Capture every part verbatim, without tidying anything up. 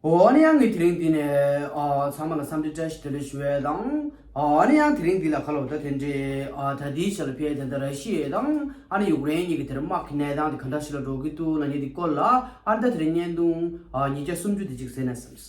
འོ་ཨ་ནི་ཡང་ངས་དེ་རིང་འདི་ནས་ཨ་ཚང་མ་ལ་འཚམས་འདྲི་བཀྲ་ཤིས་བདེ་ལེགས་ཞུ་ཡས་དང་། ཨ་ནི་ཡང་དེ་རིང་འདི་ལ་ཁ་ལོ་ད་དེ་འདྲའི་ཨ་ད་ལྟའི་ཆ་ལ་ཕེ་དེ་འདྲ་ར་ཤི་ཡ་དང་ཨ་ནི་ཡུཀ་རེན་གཉིས་ཀྱི་དེ་འདྲ་དམག་གི་གནས་སྟངས་དེ་ག་འདྲ་ཞིག་ལ་འགྲོ་གི་འདུག་ལབ་མཁན་དེ་སྐོར་ལ་ཨ་ནི་ད་དེ་རིང་བརྙན་ཐུང་ཨ་ཉིས་བརྒྱ་སུམ་ཅུ་དེ་ཅིག་གཟིགས་ན་བསམས།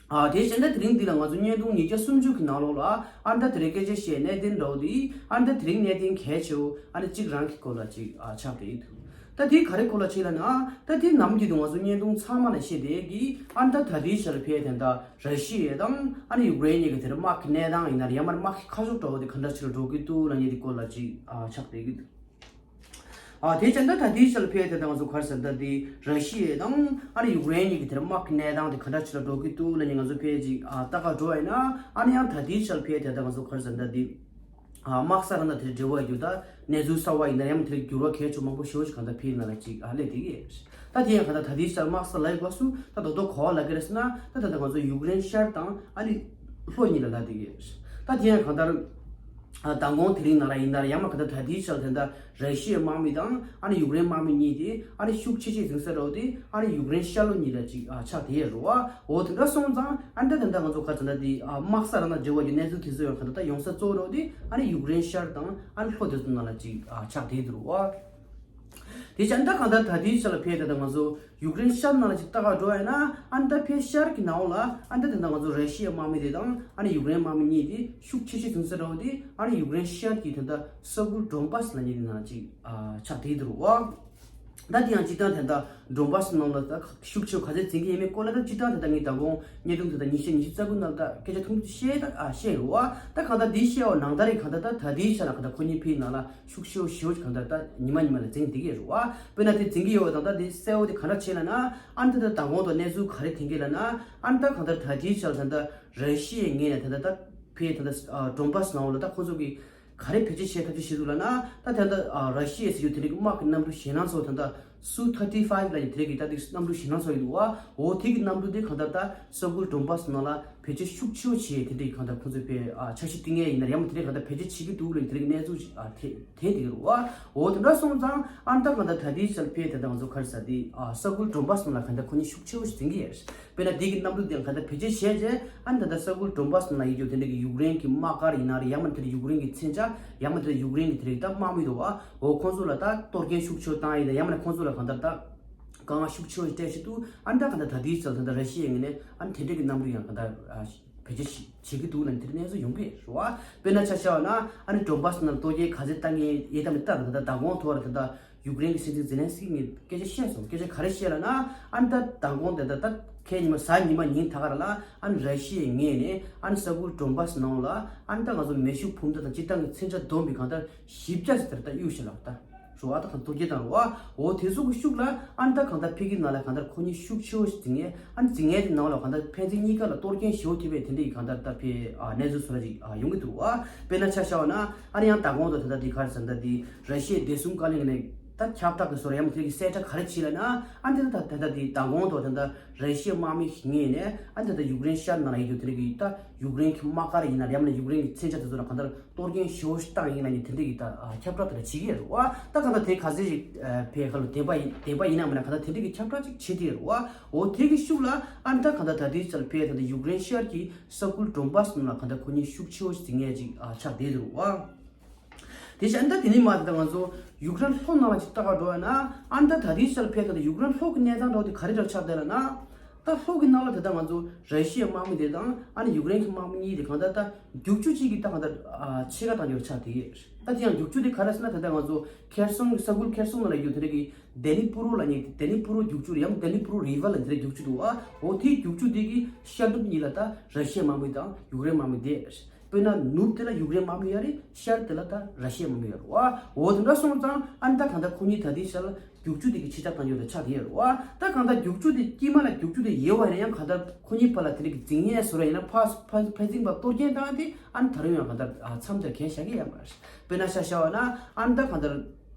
ཨ་དེ་བཞིན་ད་དེ་རིང་འདི་ལ་ང་ཚོ་བརྙན་ཐུང་ཉིས་བརྒྱ་སུམ་ཅུ་གི་ནང་ལོགས་ལ་ཨ་ནི་ད་དེ་རིང་སྐད་ཆ་བཤད་གནད་དོན་འདྲ་བོ་དེ་ཨ་ནི་ད་དེ་རིང་གནད་དོན་གལ་ཆེ་བོ་ཨ་ནི་གཅིག་རང་གི་སྐོར་ལ་ཅིག་ཨ་ཆགས་བསྡད་ཡོད་འདུག་ད་དེ་ག་རེ་སྐོར་ལ་བྱས་ལབ་ན། ད་དེ་ནམ་རྒྱུན་དུ་ང་ཚོ་བརྙན་ཐུང་ཚང་མ་ལ་བཤད་བསྡད་ཀྱི་ཨ་ནི་ད་ད་ལྟའི་ཆར་ཕེ་དེ་འདྲ་ར་ཤི་ཡ་དང་ཨ་ནི་ཡུཀ་རེན་གཉིས་ཀྱི་དེར་དམག་གི་གནས་སྟངས་ཡིན་ན་ཡང་མར་དམག་གི་ཁ་ཕྱོགས་འདྲ་བོ་དེ་ག་འདྲ་ཞིག་ལ་འགྲོ་གི་འདུག་ལབ་མཁན་དེ་སྐོར་ལ་ཅིག་ཨ་ཆགས་བསྡད་ཀྱི་འདུག་ཨ་དེ་བྱས་ན་ད་ལྟའི་ཆར་ཕེ་དེ་འདྲ་ང་ཚོ་ག་རེ་ཟེར་ད་དེ་ར་ཤི་ཡ་དང་ཨ་ནི་ཡུཀ་རེན་གཉིས་ཀྱི་དེར་དམག་གི་གནས་སྟངས་དེ་ག་འདྲ་ཞིག་ལ་འགྲོ་གི་འདུག་ལབ་མཁན་ང་ཚོ་ཕེ་ཅིག་ཨ་ལྟ་ག་འགྲོ་བ་ཡིན་ན་ཨ་ནི་ཡང་ད་ལྟའི་ཆར་ཕེ་དེ་འདྲ་ང་ཚོ་ག་རེ་ཟེར་ད་དེ། དམག་ས་རང་དང་དེར་འབྲེལ་བ་ཡོད་ད་གནས་ཚུལ་གསར་བ་ཡིན་ན་ཡང་དེར་འགྱུར་བ་གལ་ཆེ་མང་པོ་ཞེ་པོ་ཞིག་གང་ལྟར་ཕེབས་ན་ལ་ཅིག་ཨ་ལས་དེ་གས། ད་དེ་ཡང་གང་ལྟར་ད་ལྟའི་ཆར་དམག་ས་ལ་ཡི་གོ་སུ་ད་རྡོག་རྡོག་གོ་བ་ལ་གེ་རེ་ཟེར་ན་ད་ད་ད་ང་ཚོ་ཡུཀ་རེན་ཤར་དང་ཨ་ནི་ལྷོ་གཉིས་ལ་ལ་དེ་གས། ད་དེ་ཡང་གང་ལྟར་མདང་དགོང་དེ་རིང་ནང་ལ་ཡིན་ན་ཡང་མ་གང་ལྟར་ད་ལྟའི་ཆར་དེ་འདྲ་ར་ཤི་ཡའི་དམག་མི་དང་ཨ་ནི་ཡུཀ་རེན་དམག་མི་གཉིས་དེ་ཨ་ནི་ཤུགས་ཆེ་ཆེ་འཛིང་ས་རོགས་དེ་ཨ་ནི་ཡུཀ་རེན་ཤར་ལྷོ་གཉིས་ལ་ཅིག་ཨ་ཆགས་དེ་ཡས་རོ་བ། འོ་དེ་འདྲ་སོང་ཙང་ཨ་འདྲ་དེ་འདྲ་ང་ཚོ་ག་ཚོད་འདྲ་དེ་ཨ་དམག་ས་རང་དང་འབྲེལ་བ་ཡོད་གནས་ཚུལ་དེ་ཚོ་ཡང་ག་འདྲ་ད་ཡོང་ས་གཙོ་བོ་དེ་ཨ་ནི་ཡུཀ་རེན་ཤར་དང་ཨ་ནི་ལྷོ་དེ་ཚོ་ནང་ལ་ཅིག་ཨ་ཆགས་བསྡད་འདུག་བ། དེ་ཅང་ད་གང་ལྟར་ད་ལྟའི་ཆ་ལ་ཕེབས་ད་ལྟ་ང་ཚོ་ཡུཀ་རེན་ཤར་ནང་ལ་ཅིག་ལྟ་ག་འགྲོ་ཡ་ན་ཨ་ནི་ད་ཕེབས་ཤར་གྱི་ནང་ལ་ཨ་ནི་ད་དེ་འདྲ་ང་ཚོ་ར་ཤི་ཡའི་དམག་མི་དེ་དང་ཨ་ནི་ཡུཀ་རེན་དམག་མི་གཉིས་དེ་ཤུགས་ཆེ་ཆེ་བྱུང་ས་འདྲ་བོ་དེ་ཨ་ནི་ཡུཀ་རེན་ཤར་གྱི་དེ་འདྲ་ས་ཁུལ་ཌོན་པཱས་ལབ་མཁན་དེ་ནང་ལ་ཅིག་ཨ་ཆགས་བསྡད་འདུག་བ། ད་དེ་ཡང་སྤྱིར་བཏང་དེ་འདྲ་ཌོན་པཱས་ནང་ལ་ད་ཤུགས་ཆེ་ག་ཚོད་འཛིང་གི་ཡིན་མིན་སྐོར་ལ་ད་སྤྱིར་བཏང་དེ་འདྲ་ངས་ད་དགོང་བརྙན་ཐུང་དེ་འདྲ་ཉི་ཤུ་ཉི་ཤུ་རྩ་དགུ་ནང་ལ་ད་སྐད་ཆ་ཐུང་ཐུང་བཤད་ད་ཨ་བཤད་ཡོད་བ། ད་གང་ལྟར་འདི་བཤད་པ་ནང་ལྟར་རེད། གང་ལྟར་ད་ད་ལྟའི་ཆ་ལ་གང་ལྟར་ཁོ་གཉིས་ཕིའི་ནང་ལ་ཤུགས་ཆེ་བོ་ཞེ་བོ་གང་ལྟར་ད་ཉི་མ་ཉི་མ་ལ་འཛིང་བསྡད་ཀྱི་ཡོད་རེད་བ། དཔེར་ན་དེ་འཛིང་གི་ཡོད་པ་དང་ད་དེ་གསལ་བོ་དེ་ག་འདྲ་བྱས་ལབ་ན་ཨ་འདི་ད་ད་དགོང་དུ་གནས་ཚུལ་ག་རེ་ཐོན་གྱི་ལབ་ན་ཨ་ནི་ད་གང་ལྟར་ད་ལྟའི་ཆ་ལ་ད་ད་ར་ཤི་ཡའི་ངོས་ནས་ད་ད་ད་ཕིའི་ད་ད་ཌོན་པཱས་ནང་ལ་ད་ཁོ་ཚོ་གི་ག་རེ་བེད་སྤྱོད་བྱེད་ཐབས་ཤེས་བྱེད་འདུག་ལབ་ན། ད་དེ་འདྲ་ཨ་ར་ཤི་ཡ་ཟེར་རྒྱུ་དེ་འདྲའི་དམག་གི་གནམ་གྲུ་ཞེད་སྣང་ཚ་བོ་དེ་འདྲ་སུ་ཐར་ཊི་ཕའིབ་ལབ་ཡ་དེ་འདྲ་གི་ད་དེ་གནམ་གྲུ་ཞེད་སྣང་ཚ་བོ་ཡོད་འདུག་བ། འོ་དེ་གི་གནམ་གྲུ་དེ་གང་ལྟར་ད་ས་ཁུལ་ཌོན་པཱས་ནང་ལ་བེད་སྤྱོད་ཤུགས་ཆེ་བོ་བྱས་དེ་འདྲའི་གང་ལྟར་ཁོ་ཚོས་དཔེ་ཨ་འཆར་གཞི་བཏིང་ཡས་ཡིན་ན་ཡང་མ་དེ་འདྲའི་གང་ལྟར་བེད་སྤྱོད་བྱེད་ཀྱི་འདུག་ལབ་ཡ་དེ་འདྲའི་གི་གནས་ཚུལ་ཞིག་ཨ་དེ་དེ་འདྲ་གི་རེད་བ། འོ་དེ་འདྲ་སོང་ཙང་ཨ་ནི་ད་གང་ལྟར་ད་ལྟའི་ཆར་ཕིའི་དེ་འདྲ་ང་ཚོ་ག་རེ་ཟེར་དེ་ཨ་ས་ཁུལ་ཌོན་པཱས་ནང་ལ་གང་ལྟར་ཁོ་གཉིས་ཤུགས་ཆེ་བོ་ཞིག་འཛིང་གི་ཡོད་རེད། དཔེར་ན་དེ་གི་གནམ་གྲུ་དེ་གང་ལྟར་བེད་སྤྱོད་བྱས་རྗེས་ཨ་ནི་ད་ལྟ་ས་ཁུལ་ཌོན་པཱས་ནང་ཡོད་རྒྱུ་དེ་འདྲ་གི་ཡུཀ་རེན་གྱི་དམག་སྒར་ཡིན་ན་རེད། ཡང་མ་དེ་ཡུཀ་རེན་གྱི་མཚོན་ཆ་ཡང་མ་དེ་ཡུཀ་རེན་གྱི་དེ་རིགས་ད་དམག་མི་འདུག་བ། འོ་ཁོང་ཚོ་ལ་ད་གཏོར་སྐྱོན་ཤུགས་ཆེ་བོ་བཏང་ཡིན་ན་ཡང་མ་ནས་ཁོང་ཚོ་ལ་གང་ལྟར་ད་དཀའ་ངལ་ཤུགས་ཆེ་བོ་ཞིག་སྤྲད་བཞིན་འདུག་ཨ་ནི་ད་གང་ལྟར་ད་ལྟའི་ཆར་ད་ལྟ་ར་ཤི་ཡའི་ངོས་ནས་ཨ་ནི་དེ་འདྲ་གི་གནམ་གྲུ་ཡང་གང་ལྟར་བེད་སྤྱོད་བྱེད་ཀྱི་འདུག་ལབ་དེ་འདྲ་གནས་ཚུལ་ཡོང་གི་རེད་བ། དཔེར་ན་ཆ་བཞག་པ་ན་ཨ་ནི་ཌོན་པཱས་ནང་གཏོར་སྐྱོན་ག་ཚོད་བཏང་ངེས་ཡོད་དམ་མེད་ད་ད་ལྟ་མདང་དགོང་ཐོག་ལ་ད་ལྟ་ཡུཀ་རེན་གྱི་སྲིད་འཛིན་ཛེ་ལན་སི་ཀི་ངས་སྐད་ཆ་བཤད་སོང་། སྐད་ཆ་ག་རེ་བཤད་ལབ་ན་ཨ་ནི་ད་མདང་དགོང་དེ་ད་ད་ཁའི་ཉི་མ་གཟའ་ཉི་མ་ཉིན་ད་ག་ར་ལ་ཨ་ནི་ར་ཤི་ཡའི་ངོས་ནས་ཨ་ནི་ས་ཁུལ་ཌོན་པཱས་ནང་ལ་ཨ་ནི་ད་ང་ཚོ་མེ་ཤུགས་འཕུར་མདའ་དང་སྤྱིར་བཏང་གི་མཚོན་ཆ་བསྡོམས་པའི་གང་ལྟར་བཞི་བརྒྱ་ཙམ་དེར་ད་གཡུག་ཞིག་ལ་ད་རུ་བ་ད་གང་གཏོར་སྐྱོན་བཏང་རུ་བ། འོ་དེ་ཚོ་གི་ཤུགས་ལ་ཨ་ནི་ད་གང་ལྟར་ཕ་གི་ནང་ལ་གང་ལྟར་ཁོ་གཉིས་ཤུགས་ཆེ་བོ་ཞིག་འཛིང་ངེས། ཨ་ནི་འཛིང་ངེས་དེ་ནང་ལ་གང་ལྟར་ཕན་ཚུན་གཉིས་ཀ་ལ་གཏོར་སྐྱོན་ཞེ་བོ་ཐེབས་པའི་དེ་འདྲ་ཡི་གང་ལྟར་ད་ཕའི་ཨ་གནས་ཚུལ་བཟོ་འདྲ་ཞིག་ཨ་ཡོང་གི་འདུག་བ། དཔེར་ན་ཆ་བཞག་པ་ན་ཨ་ནི་ཡང་མདང་དགོང་དུ་ད་ལྟ་དེ་ག་རེ་ཟེར་ད་དེ་ར་ཤི་ཡའི་བདེ་སྲུང་བཀའ་བློན་ནས་ད་ཁྱབ་བསྒྲགས་ཀྱི་བཟོ་འདྲ་ཡང་མ་དེ་གི་གསལ་བསྒྲགས་ག་རེ་བྱས་ལབ་ན་ཨ་ནི་ད་ད་ད་དེ་མདང་དགོང་དུ་ད་ལྟ་ར་ཤི་ཡའི་དམག་མི་ཞིག་ངོས་ནས་ཨ་ནི་ད་ལྟ་ཡུཀ་རེན་ཤར་ནང་ལ་ཡོད་རྒྱུ་དེ་འདྲ་གི་ད་ཡུཀ་རེན་གྱི་དམག་སྒར་ཡིན་ན་ཡང་མ་ཡུཀ་རེན་གྱི་མཚོན་ཆ་དེ་ཚོ་ལ་གང་ལྟར་གཏོར་སྐྱོན་ཞེ་བོ་ཞིག་བཏང་ཡིན་ལབ་ནས་དེ་འདྲ་གི་ད་ཁྱབ་བསྒྲགས་དེ་འདྲ་བྱེད་ཀྱི་ཡོད་རེད་བ། ད་གང་ལྟར་དེ་ག་ཚོད་ཅིག་ཕའི་ཁ་ལོ་བདེན་པ་ཡིན་བདེན་པ་ཡིན་ན་མིན་ན་གང་ལྟར་དེ་འདྲ་གི་ཁྱབ་བསྒྲགས་ཅིག་བྱེད་ཀྱི་ཡོད་རེད་བ། འོ་དེ་གི་ཤུགས་ལ་ཨ་ནི་ད་གང་ལྟར་ད་ལྟའི་ཆར་ཕའི་ད་ལྟ་ཡུཀ་རེན་ཤར་གྱི་ས་ཁུལ་ཌོན་པཱས་ནང་ལ་གང་ལྟར་ཁོ་གཉིས་ཤུགས་ཆེ་བོ་ཞིག་འཛིང་ངེས་ཅིག་ཨ་ཆགས་བསྡད་འདུག་བ། དེ་བཞིན་ད་དེ་ནས་མ་དེ་ད་ང་ཚོ་ཡུཀ་རེན་ལྷོ་ནང་ལ་ཅིག་ལྟ་ག་འགྲོ་བ་ན་ཨ་ནི་ད་ད་ལྟའི་ཆར་ཕའི་ད་ལྟ་ཡུཀ་རེན་ལྷོ་གི་གནས་སྟངས་འདྲ་བོ་དེ་ག་རེ་འདྲ་ཆགས་བསྡད་ལབ་ན། ད་ལྷོ་གི་ནང་ལ་དེ་ད་ང་ཚོ་ར་ཤི་ཡའི་དམག་མི་དེ་དང་ཨ་ནི་ཡུཀ་རེན་གྱི་དམག་མི་གཉིས་དེ་གང་ལྟར་ད་རྒྱུག་ཆུ་གཅིག་གི་ད་གང་ལྟར་ཨ་ཕྱེད་ཀ་བཏང་རྒྱུ་ཆགས་བསྡད་ཡོད། ད་དེ་ཡང་རྒྱུག་ཆུ་དེ་ག་རེ་ཟེར་ན་ད་ལྟ་ང་ཚོ་ཁེར་སོང་ས་ཁུལ་ཁེར་སོང་ནང་ལ་ཡོད་དེ་འདྲ་གི་དེ་ནི་པུ་རོ་ལབ་མཁན་དེ་ནི་པུ་རོ་རྒྱུག་ཆུ་རེད། ཡང་དེ་ནི་པུ་རོ་རི་ཝར་ལབ་མཁན་དེ་འདྲ་རྒྱུག་ཆུ་འདུག་བ། འོ་དེའི་རྒྱུག་ཆུ་དེ་གི་ཤར་ནུབ་གཉིས་ལ་ད་ར་ཤི་ཡའི་དམག་མི་དང་ཡུཀ་རེན་དམག་མི་དེ། དཔེར་ན་ནུབ་དེ་ལ་ཡུཀ་རེན་དམག་མི་ཡོད་རེད། ཤར་དེ་ལ་ད་ར་ཤི་ཡའི་དམག་མི་ཡོད་རེད་བ། འོ་དེ་འདྲ་སོང་ཙང་ཨ་ནི་ད་གང་ལྟར་ཁོ་གཉིས་ད་ལྟའི་ཆར་ལ་རྒྱུག་ཆུ་དེ་གི་ཕྱེད་ཀ་བཏང་ཡོད་རེད་ཆགས་བསྡད་ཡོད་རེད་བ། ད་གང་ལྟར་རྒྱུག་ཆུ་དེ་དཀྱིལ་མ་ལ་རྒྱུག་ཆུ་དེ་ཡོད་པ་ཡིན་ན་ཡང་གང་ལྟར་ཁོ་གཉིས་བར་ལ་དེ་རིགས་ཀྱི་འཛིང་ངེས་བཟོ་འདྲ་ཡིན་ན་ཕར་ཕར་ཕར་འཛིང་པ་གཏོར་སྐྱོན་བཏང་སྟེ་ཨ་ནི་ད་རུང་ཡང་གང་ལྟར་མཚམས་དེར་གན་བཞག་གི་ཡོད་མ་རེད། དཔེར་ན་ཆ་བཞག་པ་ན་ཨ་ནི་ད་གང་ལྟར།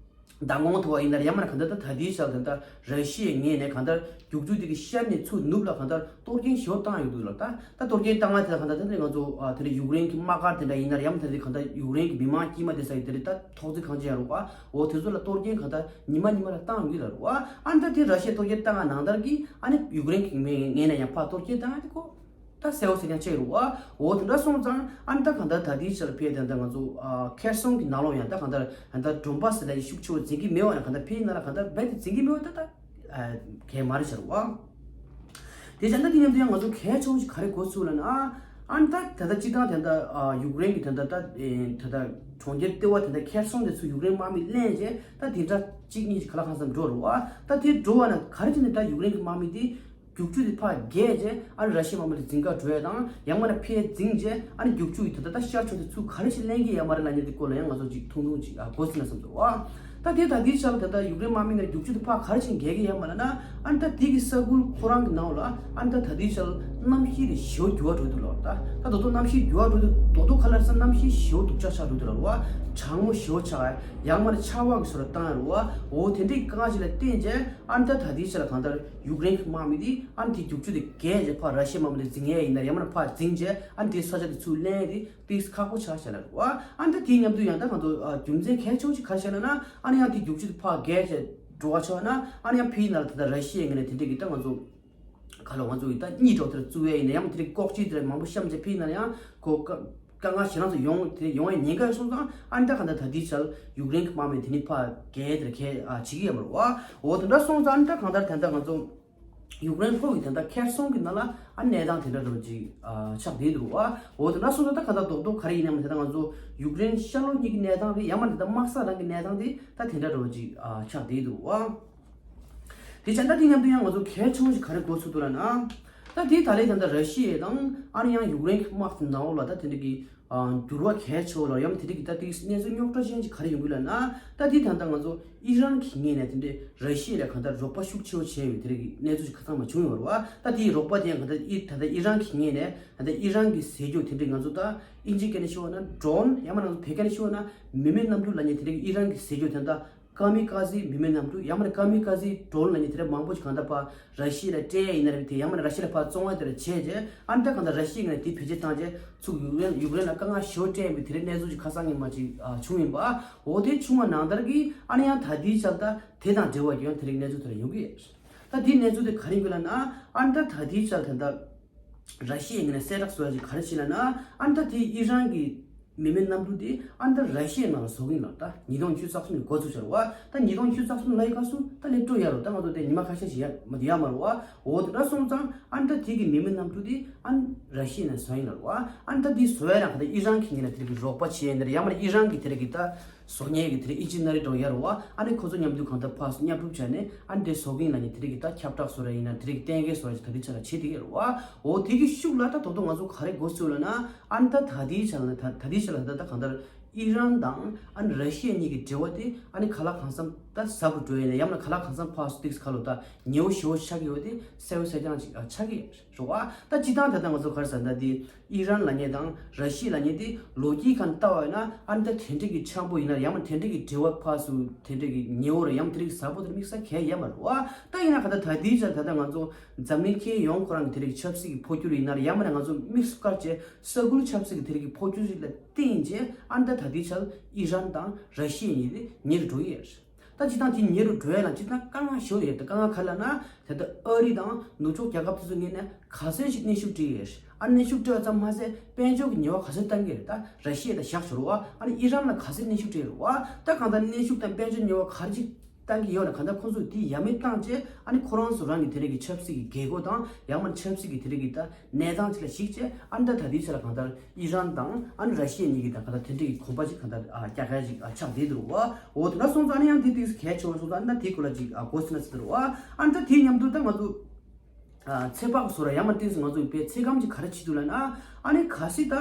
མདང་དགོང་ཐུག་པ་ཡིན་ན་ཡང་མིན་ན་གང་ལྟར་ད་ད་ལྟའི་ཆར་ད་ལྟ་ར་ཤི་ཡའི་ངོས་ནས་གང་ལྟར་རྒྱུག་ཆུ་དེ་གི་ཤར་ནས་ཚུར་ནུབ་ལ་གང་ལྟར་གཏོར་སྐྱོན་ཞེ་པོ་བཏང་ཡོང་གི་འདུག་ལ། ད་ད་གཏོར་སྐྱོན་བཏང་བ་དེ་ལ་གང་ལྟར་ད་ནི་ང་ཚོ་ཨ་དེ་རིང་ཡུཀ་རེན་གྱི་དམག་སྒར་དེ་འདྲ་ཡིན་ན་ཡང་མིན་ད་དེ་གང་ལྟར་ཡུཀ་རེན་གྱི་མི་མང་དཀྱུས་མ་དེ་ས་ཡི་དེ་རིང་ད་ཐོག་བརྩེགས་གང་ཅི་ཡང་རུང་བ་འོ་དེ་ཚོ་ལ་གཏོར་སྐྱོན་གང་ལྟར་ཉི་མ་ཉི་མ་ལ་བཏང་ཡོང་གི་ལ་རུང་བ། ཨ་ནི་ད་དེ་ར་ཤི་ཡའི་གཏོར་སྐྱོན་བཏང་བ་ནང་ལྟར་གྱི་ཨ་ནི་ཡུཀ་རེན་གྱི་ངོས་ནས་ཡང་ཕར་གཏོར་སྐྱོན་བཏང་ཡ་དེ་ཁོ། ད་གསལ་བོ་གསལ་རྐྱང་ཅིག་རེད་བ། འོ་དེ་འདྲ་སོང་ཙང་ཨ་ནི་ད་གང་ལྟར་ད་ལྟའི་ཆར་ཕེ་དེ་འདྲ་ང་ཚོ་ཨ་ཁེར་སོང་གི་ནང་ལོགས་ཡང་ད་གང་ལྟར་ད་ལྟ་ཌོན་བཱ་སི་ལ་ཡི་ཤུགས་ཆེ་བོ་འཛིན་གྱི་མེད་བ་ན་གང་ལྟར་ཕེ་ཡིན་ན་ལ་གང་ལྟར་རྦད་དེ་འཛིན་གྱི་མེད་བ་ད་ད་ཨ་གལ་མ་རེད་ཤར་བ། དེ་བྱས་ན་དེ་མཉམ་དུ་ཡང་ང་ཚོ་གལ་ཆེ་བོ་ཞིག་ག་རེ་གོ་ཚུལ་ལ་ན་ཨ་ནི་ད་ད་ལྟ་སྤྱི་བཏང་དེ་འདྲ་ཨ་ཡུཀ་རེན་གྱི་དེ་འདྲ་ད་ཨེ་ད་ལྟ་གྲོང་ཁྱེར་ལྟེ་བ་དེ་འདྲ་ཁེར་སོང་དེ་ཚོ་ཡུཀ་རེན་དམག་མི་ལེན་རྗེས་ད་དེ་འདྲ་གཅིག་གཉིས་ཤིག་ག་ལ་གང་འཚམ་འགྲོ་རུ་བ། ད་དེ་འགྲོ་བ་ན་ག་རེ་བྱས་ནས་ད་ཡུཀ་རེན་གྱི་དམག་མི་དེ། རྒྱུག་ཆུ་དེ་ཕར་བརྒལ་རྗེས་ཨ་ནི་ར་ཤི་ཡའི་དམག་མི་དེ་འཛིང་ག་འགྲོ་ཡ་དང་ཡང་མིན་ན་ཕར་འཛིང་རྗེས་ཨ་ནི་རྒྱུག་ཆུ་ཡི་ད་ལྟ་ད་ཤར་ཕྱོགས་དེ་ཚུར་ག་རེ་ཞིག་ལེན་གྱི་ཡོད་མ་རེད་ལབ་མཁན་དེ་སྐོར་ལ་ཡང་ང་ཚོ་ཅིག་ཐུང་ཐུང་ཅིག་ཨ་གོ་ཟིན་ན་བསམ་འདུག་ཨ། ད་དེ་ད་ལྟའི་ཆར་ད་ལྟ་ཡུཀ་རེན་དམག་མི་ནས་རྒྱུག་ཆུ་དེ་ཕར་ག་རེ་ཞིག་འགེལ་གྱི་ཡོད་མ་རེད་ན་ཨ་ནི་ད་དེ་གི་ས་ཁུལ་ཁོ་རང་གི་ནང་ལ་ཨ་ནི་ད་ད་ལྟའི་ཆར་གནམ་གཤིས་དེ་ཞེ་པོ་འགྱུར་བ་འགྲོ་འདུག་ལབ་ད་ད་དོ་དོ་གནམ་གཤིས་འགྱུར་བ་འགྲོ་འདུག་དོ་དོ་ག་ལ་ས་གནམ་གཤིས་ཞེ་པོ་སྡུག་ཅག་ཆགས་འགྲོ་འདུག་ལབ་གྲང་མོ་ཞེ་པོ་ཆགས་ཡང་མིན་ན་ཆར་པ་གི་བཟོ་འདྲ་བཏང་ཡ་རུ་བ་འོ་དེ་འདྲའི་དཀའ་ངལ་ཞིག་ལ་བརྟེན་རྗེས། ཨ་ནི་ད་ད་ལྟའི་ཆར་ལ་གང་ལྟར་ཡུཀ་རེན་གྱི་དམག་མི་དེ་ཨ་ནི་དེ་རྒྱུག་ཆུ་དེ་བརྒལ་རྗེས་ཕར་ར་ཤི་ཡའི་དམག་མི་དེ་འཛིང་ཡས་ཡིན་ན་ཡང་མིན་ན་ཕར་འཛིང་རྗེས་ཨ་ནི་དེ་ས་ཆ་དེ་ཚུར་ལེན་ཡས་དེ་ཏིག་ཁག་པོ་ཆགས་ཤག་ལབ་རེད་བ། ཨ་ནི་ད་དེའི་མཉམ་དུ་ཡང་ད་གང་ལྟར་རྒྱུ་མཚན་གལ་ཆེ་བོ་ཞིག་ག་རེ་ཤག་ལབ་ན་ཨ་ནི་ཡང་དེ་རྒྱུག་ཆུ་དེ་ཕར་བརྒལ་རྗེས་འགྲོ་བ་ཆགས་ན་ཨ་ནི་ཡང་ཕི་ཡིན་ན་ལ་ད་ལྟ་ར་ཤི་ཡའི་ངོས་ནས་དེ་འདྲས་ཀྱི་ད་ང་ཚོ་ག་ལ་ང་ཚོ་ཡི་ད་གཉིད་འགྲོ་དེར་བཙུགས་ཡས་ཡིན་ན་ཡང་དེ་འདྲས་ལྐོག་ཇི་དེ་འདྲས་མང་པོ་བཤམས་རྗེས་ཕི་ཡིན་ན་ཡང་གོ་དཀའ་ངལ་ཞེ་དྲག་ཚོ་ཡོང་དེ་ཡོང་ཡས་ཉེན་ཁ་སོང་ཙང་ཨ་ནི་ད་གང་ལྟར་ད་ལྟའི་ཆར་ཡུཀ་རེན་གྱི་དམག་མི་དེ་ནི་ཕར་བརྒལ་དེར་ཁས་ཨ་བྱེད་ཀྱི་ཡོད་མ་རེད་བ། འོ་དེ་འདྲ་སོང་ཙང་ཨ་ནི་ད་གང་ལྟར་ད་ལྟ་ང་ཚོ། ཡུཀ་རེན་ལྷོ་ཡི་དེ་འདྲ་ཁེར་སོང་གི་ནང་ལ་ཨ་གནས་སྟངས་དེ་འདྲ་འདྲ་བོ་ཅིག་ཨ་ཆགས་བསྡད་འདུག་བ། འོ་དེ་འདྲ་སོང་ཙང་ད་ག་ད་རྡོག་རྡོག་ག་རེ་ཡིན་ནའང་དེ་ད་ང་ཚོ་ཡུཀ་རེན་ཤར་ལྷོ་གཉིས་ཀྱི་གནས་སྟངས་རེད་ཡང་མ་རེད་ད་དམག་ས་རང་གི་གནས་སྟངས་དེ་ད་དེ་འདྲ་འདྲ་བོ་ཅིག་ཨ་ཆགས་བསྡད་འདུག་བ། དེ་བྱས་ད་དེ་མཉམ་དུ་ཡང་ང་ཚོ་གལ་ཆེན་པོ་ཞིག་ག་རེ་གོ་ཚུལ་འདུག་ལབ་ན། ད་དེ་ད་ལས་ད་ལྟ་ར་ཤི་ཡ་དང་ཨ་ནི་ཡང་ཡུཀ་རེན་གྱི་དམག་དེ་ནང་ལོགས་ལ་ད་དེ་འདྲ་གི་ཨ་འགྱུར་བ་གལ་ཆེ་བོ་ལ་ཡང་དེ་འདྲ་གི་ད་དེ་གནས་ཚུལ་རྙོག་དྲ་ཅན་ཅིག་ག་རེ་ཡོང་གི་ལབ་ན། ད་དེ་ད་ལྟ་ང་ཚོ་ཨི་རན་གྱི་ངོས་ནས་དེ་འདྲའི་ར་ཤི་ཡ་ལ་གང་ལྟར་རོགས་པ་ཤུགས་ཆེ་བོ་བྱས་ཡོད་དེ་རིགས་གནས་ཚུལ་ཞིག་ཁ་ཚང་མ་བྱུང་ཡོད་རེད་བ། ད་དེའི་རོགས་པ་དེ་ཡང་གང་ལྟར་ཨི་ད་ལྟ་ཨི་རན་གྱི་ངོས་ནས་ད་ལྟ་ཨི་རན་གྱི་ཟས་སྤྱོད་དེ་འདྲའི་ང་ཚོ་ད་ཨིན་ཇི་སྐད་ནས་ཞུ་བ་ན་ཌོ་རོན་ཡང་མིན་ན་ང་ཚོ་བོད་སྐད་ནས་ཞུ་བ་ན་མི་མེད་གནམ་གྲུ་ལབ་མཁན་དེ་འདྲའི་ཨི་རན་གྱི་ཟས་སྤྱོད་དེ་ད་ཀ་མི་ཀ་ཟི་མི་མེད་གནམ་གྲུ་ཡང་མིན་ན་ཀ་མི་ཀ་ཟི་ཌོ་རོན་ལབ་མཁན་དེ་འདྲ་མང་པོ་ཞིག་གང་ལྟར་ཕར་ར་ཤི་ཡ་ལ་སྤྲད་ཡ་ཡིན་ན་རེད་དེ་ཡང་མིན་ན་ར་ཤི་ཡ་ལ་ཕར་བཙོང་ཡ་དེ་འདྲ་བྱས་རྗེས་ཨ་ནི་ད་གང་ལྟར་ར་ཤི་ཡའི་ངོས་ནས་དེ་བེད་སྤྱོད་བཏང་རྗེས་ཚུར་ཡུཀ་རེན་ཡུཀ་རེན་ལ་དཀའ་ངལ་ཞེ་པོ་སྤྲད་ཡིན་པའི་དེ་རིགས་གནས་ཚུལ་ཅིག་ཁ་སང་ཉིན་མ་ཅིག་ཨ་བྱུང་ཡིན་པ། འོ་དེ་བྱུང་བ་ནང་ལྟར་གྱི་ཨ་ནི་ཡང་ད་ལྟའི་ཆར་ད་དེ་དང་འབྲེལ་བ་ཡོད་དེ་རིགས་གནས་ཚུལ་དེ་འདྲ་ཡོང་གི་ཡོད། ད་དེའི་གནས་ཚུལ་དེ་ག་རེ་ཡིན་པ་ལབ་ན་ཨ་ནི་ད་ད་ལྟའི་ཆར་ད་ལྟ་ར་ཤི་ཡའི་ངོས་ནས་གསལ་བསྒྲགས་བཟོ་ཡ་ཅིག་ག་རེ་བྱས་ལབ་ན་ཨ་ནི་ད་དེ་ཨི་རན་གྱི་མི་མེད་གནམ་གྲུ་དེ་ཨ་ནི་ད་ར་ཤི་ཡའི་ནང་ལ་བཟོ་གི་ཡིན་ལབ་ད་ཉིས་སྟོང་ཉི་ཤུ་རྩ་གསུམ་ནས་འགོ་ཚུགས་ཚར་བ། ད་ཉིས་སྟོང་ཉི་ཤུ་རྩ་གསུམ་ལ་ཡི་ག་སུ་ད་སླེབས་འགྲོ་ཡ་རོ་ད་ང་ཚོ་དེ་ཉི་མ་ཁ་ཤས་ཤིག་ཡ་མ་ཡ་མ་རོ་བ། འོ་དེ་འདྲ་སོང་ཙང་ཨ་ནི་ད་དེ་གི་མི་མེད་གནམ་གྲུ་དེ་ཨ་ནི་ར་ཤི་ཡའི་ནང་བཟོ་ཡིན་ལབ་བ། ཨ་ནི་ད་དེ་བཟོ་ཡ་ན་ག་ད་ཨི་རན་གྱི་ངོས་ནས་དེ་རིགས་ཀྱི་རོགས་པ་བྱེད་ཡ་ཡིན་ན་རེད་ཡང་མ་རེད་ཨི་རན་གྱི་དེ་རིགས་ཀྱི་ད་བཟོ་མཁན་གྱི་དེ་རིགས་ཨིན་ཇི་ནི་ཡར་འགྲོ་ཡ་རོ་བ། ཨ་ནི་ཁོ་ཚོ་མཉམ་དུ་གང་ལྟར་ཕར་མཉམ་རུབ་བྱས་ནས་ཨ་ནི་དེ་བཟོ་གི་ཡིན་ལབ་ནས་དེ་རིགས་ཀྱི་ད་ཁྱབ་བསྒྲགས་བཟོ་ར་ཡིན་ན་དེ་རིགས་ཀྱི་གཏན་འཁེལ་བཟོ་ར་ཅིག་ད་ལྟའི་ཆ་ལ་བྱེད་བསྡད་ཡ་རོ་བ། འོ་དེ་གི་ཤུགས་ལ་ད་དོ་དོ་ང་ཚོ་ག་རེ་གོ་སྲོལ་ལབ་ན་ཨ་ནི་ད་ད་ལྟའི་ཆ་ལ་ད་ད་ལྟའི་ཆ་ལ་ད་ད་གང་ལྟར་ཨི་རན་དང་ཨ་ནི་ར་ཤི་ཡ་གཉིས་ཀྱི་འབྲེལ་བ་དེ་ཨ་ནི་ག་ལ་གང་འཚམ་ད་ཟབ་རུ་འགྲོ་ཡ་ཡིན་ན་ཡང་ན་ག་ལ་གང་འཚམ་ཕར་སུ་ཏིག་སི་ཁ་ལོ་ད་ཉེ་བོ་ཞེ་བོ་ཆགས་ཀྱི་ཡོད་དེ་གསལ་བོ་གསལ་རྐྱང་ཅིག་ཨ་ཆགས་ཀྱི་རེད་བ། ད་སྤྱི་བཏང་ད་ལྟ་ང་ཚོ་ག་རེ་ཟེར་ད་དེ་ཨི་རན་ལབ་མཁན་དང་ར་ཤི་ཡ་ལབ་མཁན་དེ་ལོ་རྒྱུས་ཁ་ནས་ལྟ་བ་ཡིན་ན་ཨ་ནི་ད་དེ་འདྲ་གི་འཆམ་པོ་ཡིན་ན་ཡང་ན་དེ་འདྲ་གི་འབྲེལ་བ་ཕར་སུ་དེ་འདྲ་གི་ཉེ་བོ་རེད་ཡང་ན་དེ་འདྲ་གི་ཟབ་པོ་དེ་དམིགས་བསལ་གང་ཡང་ཡོད་མ་རེད་བ། ད་ཡིན་ན་ག་ད་ད་ལྟའི་ཆར་ད་ལྟ་ང་ཚོ་འཛམ་གླིང་ཁྱོན་ཡོངས་ཁོ་རང་གི་དེ་རིགས་ཆབ་སྲིད་ཀྱི་འཕོ་འགྱུར་ཡིན་ན་ཡང་མིན་ན་ང་ཚོ་དམིགས་སུ་བཀར་བྱས་ས་ཁུལ་ཆབ་སྲིད་ཀྱི་དེ་རིགས་ཀྱི་འཕོ་འགྱུར་ཞིག་ལ་བརྟེན་བྱས་ཨ་ནི་ད་ད་ལྟའི་ཆར་ཨི་རན་དང་ར་ཤི་ཡ་གཉིས་དེ་ཉེ་རུ་འགྲོ་གི་ཡོད་རེད། ད་སྤྱི་བཏང་དེ་ཉེ་རུ་འགྲོ་ཡ་ལ་སྤྱི་བཏང་དཀའ་ངལ་ཞེ་པོ་ཡོད་དེ་དཀའ་ངལ་ག་རེ་ལབ་ན་ད་ལྟ་ཨ་རི་དང་ནུབ་ཕྱོགས་རྒྱལ་ཁབ་དེ་ཚོ་ངོས་ནས་ག་ཚོད་ཞིག་གནོན་ཤུགས་སྤྲད་ཡོད་རེད། ཨ་གནོན་ཤུགས་སྤྲད་པ་ཙམ་མ་ཟད་དཔལ་འབྱོར་གྱི་ཉེས་པ་ག་ཚོད་བཏང་གི་རེད་ད་ར་ཤི་ཡ་ད་བཞག་ཞོར་བ་ཨ་ནི་ཨི་རན་ལ་ག་ཚོད་གནོན་ཤུགས་སྤྲད་ཡོད་རེད་བ། ད་གང་ལྟར་གནོན་ཤུགས་དང་དཔལ་འབྱོར་ཉེས་པ་ག་རེ་ཅིག་བཏང་གི་ཡོད་ན་གང་ལྟར་ཁོང་ཚོས་དེ་ཡ་མེད་བཏང་རྗེས་ཨ་ནི་ཁོ་རང་ཚོ་རང་གི་དེ་རིགས་ཀྱི་ཆབ་སྲིད་ཀྱི་རྒྱལ་སྒོ་དང་ཡང་མིན་ཆབ་སྲིད་ཀྱི་དེ་རིགས་ཀྱི་ད་གནས་སྟངས་ཅིག་ལ་གཞིགས་བྱས་ཨ་ནི་ད་ད་ལྟའི་ཆ་ལ་གང་ལྟར་ཨི་རན་དང་ཨ་ནི་ར་ཤི་ཡ་གཉིས་ཀྱི་ད་གང་ལྟར་དེ་འདྲའི་གོམ་པ་ཅིག་གང་ལྟར་ཨ་རྒྱག་ཡ་ཅིག་ཨ་ཆགས་བསྡད་འདུག་བ། འོ་དེ་འདྲ་སོང་ཙང་ཨ་ནི་ཡང་དེ་དེ་གལ་ཆེ་བ་སོང་ཙང་ཨ་ནི་ད་དེའི་སྐོར་ལ་ཅིག་ཨ་གོ་ཟིན་ན་ཟེར་འདུག་བ། ཨ་ནི་ད་དེའི་མཉམ་དུ་ད་ང་ཚོ་ཨ་ཚོད་དཔག་བཟོ་ར་ཡང་མ་ཏིས་ང་ཚོ་དཔེ་ཚོད་བགམ་ཅིག་ག་རེ་བྱེད་འདུག་ལབ་ན་ཨ་ནི་གལ་སྲིད་ད་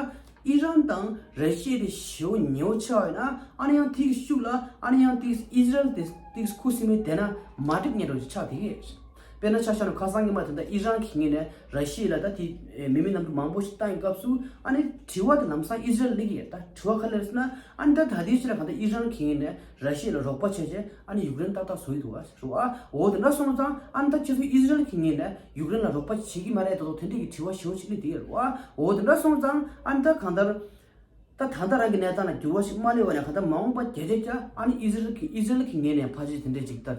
ཨི་རན་དང་ར་ཤི་ཡ་དེ་ཞེ་པོ་ཉེ་པོ་ཆགས་ཡོད་ན་ཨ་ནི་ཡང་དེ་གི་ཤུགས་ལ་ཨ་ནི་ཡང་ཏིས་ཨི་ཟི་རལ་དེ་ཏིས་ཁུ་སིམ་མེར་བསྡད་ན་མ་འགྲིག་ཉེན་རོགས་ཅིག་ཆགས་བསྡད་ཀྱི་ཡོད། དཔེར་ན་ཆ་བཞག་ན་ཁ་སང་ཉི་མ་དེ་འདྲ་ཨི་རན་གྱི་ངོས་ནས་ར་ཤི་ཡ་ལ་ད་དེ་མི་མེད་གནམ་གྲུ་མང་པོ་ཞིག་བཏང་ཡི་སྐབས་སུ་ཨ་ནི་དྲི་བ་དེ་ལམ་སང་ཨི་ཟི་རལ་སླེབས་ཀྱི་ཡོད། ད་དྲི་བ་ག་རེ་རེད་ཟེར་ན་ཨ་ནི་ད་ད་ལྟའི་ཆ་ལ་གང་ལྟར་ཨི་རན་གྱི་ངོས་ནས་ར་ཤི་ཡ་ལ་རོགས་པ་བྱས་བྱས་ཨ་ནི་ཡུཀ་རེན་ཏག་ཏག་བཟོ་ཡི་འདུག་བ། རེད་བ། འོ་དེ་འདྲ་སོང་ཙང་ཨ་ནི་ད་ཁྱེད་ཚོ་ཨི་ཟི་རལ་གྱི་ངོས་ནས་ཡུཀ་རེན་ལ་རོགས་པ་བྱེད་ཀྱི་མ་རེད་ད་དོ་དེ་འདྲས་ཀྱི་དྲི་བ་ཞེ་པོ་ཅིག་སླེབས་བསྡད་ཡོད་རེད་བ། འོ་དེ་འདྲ་སོང་ཙང་ཨ་ནི་ད་གང་ལྟར། ད་ད་ལྟ་རང་གི་གནས་སྟངས་ལ་འགྱུར་བ་ཞིག་མ་སླེབས་པ་ནས་གང་ལྟར་མ་འོངས་པ་བརྒྱ་ཆ་བརྒྱ་ཨ་ནི་ཨི་ཟི་རལ་གྱི་ཨི་ཟི་རལ་གྱི་ངོས་ནས་ཕལ་ཆེར་དེ་འདྲས་ཅིག་ད་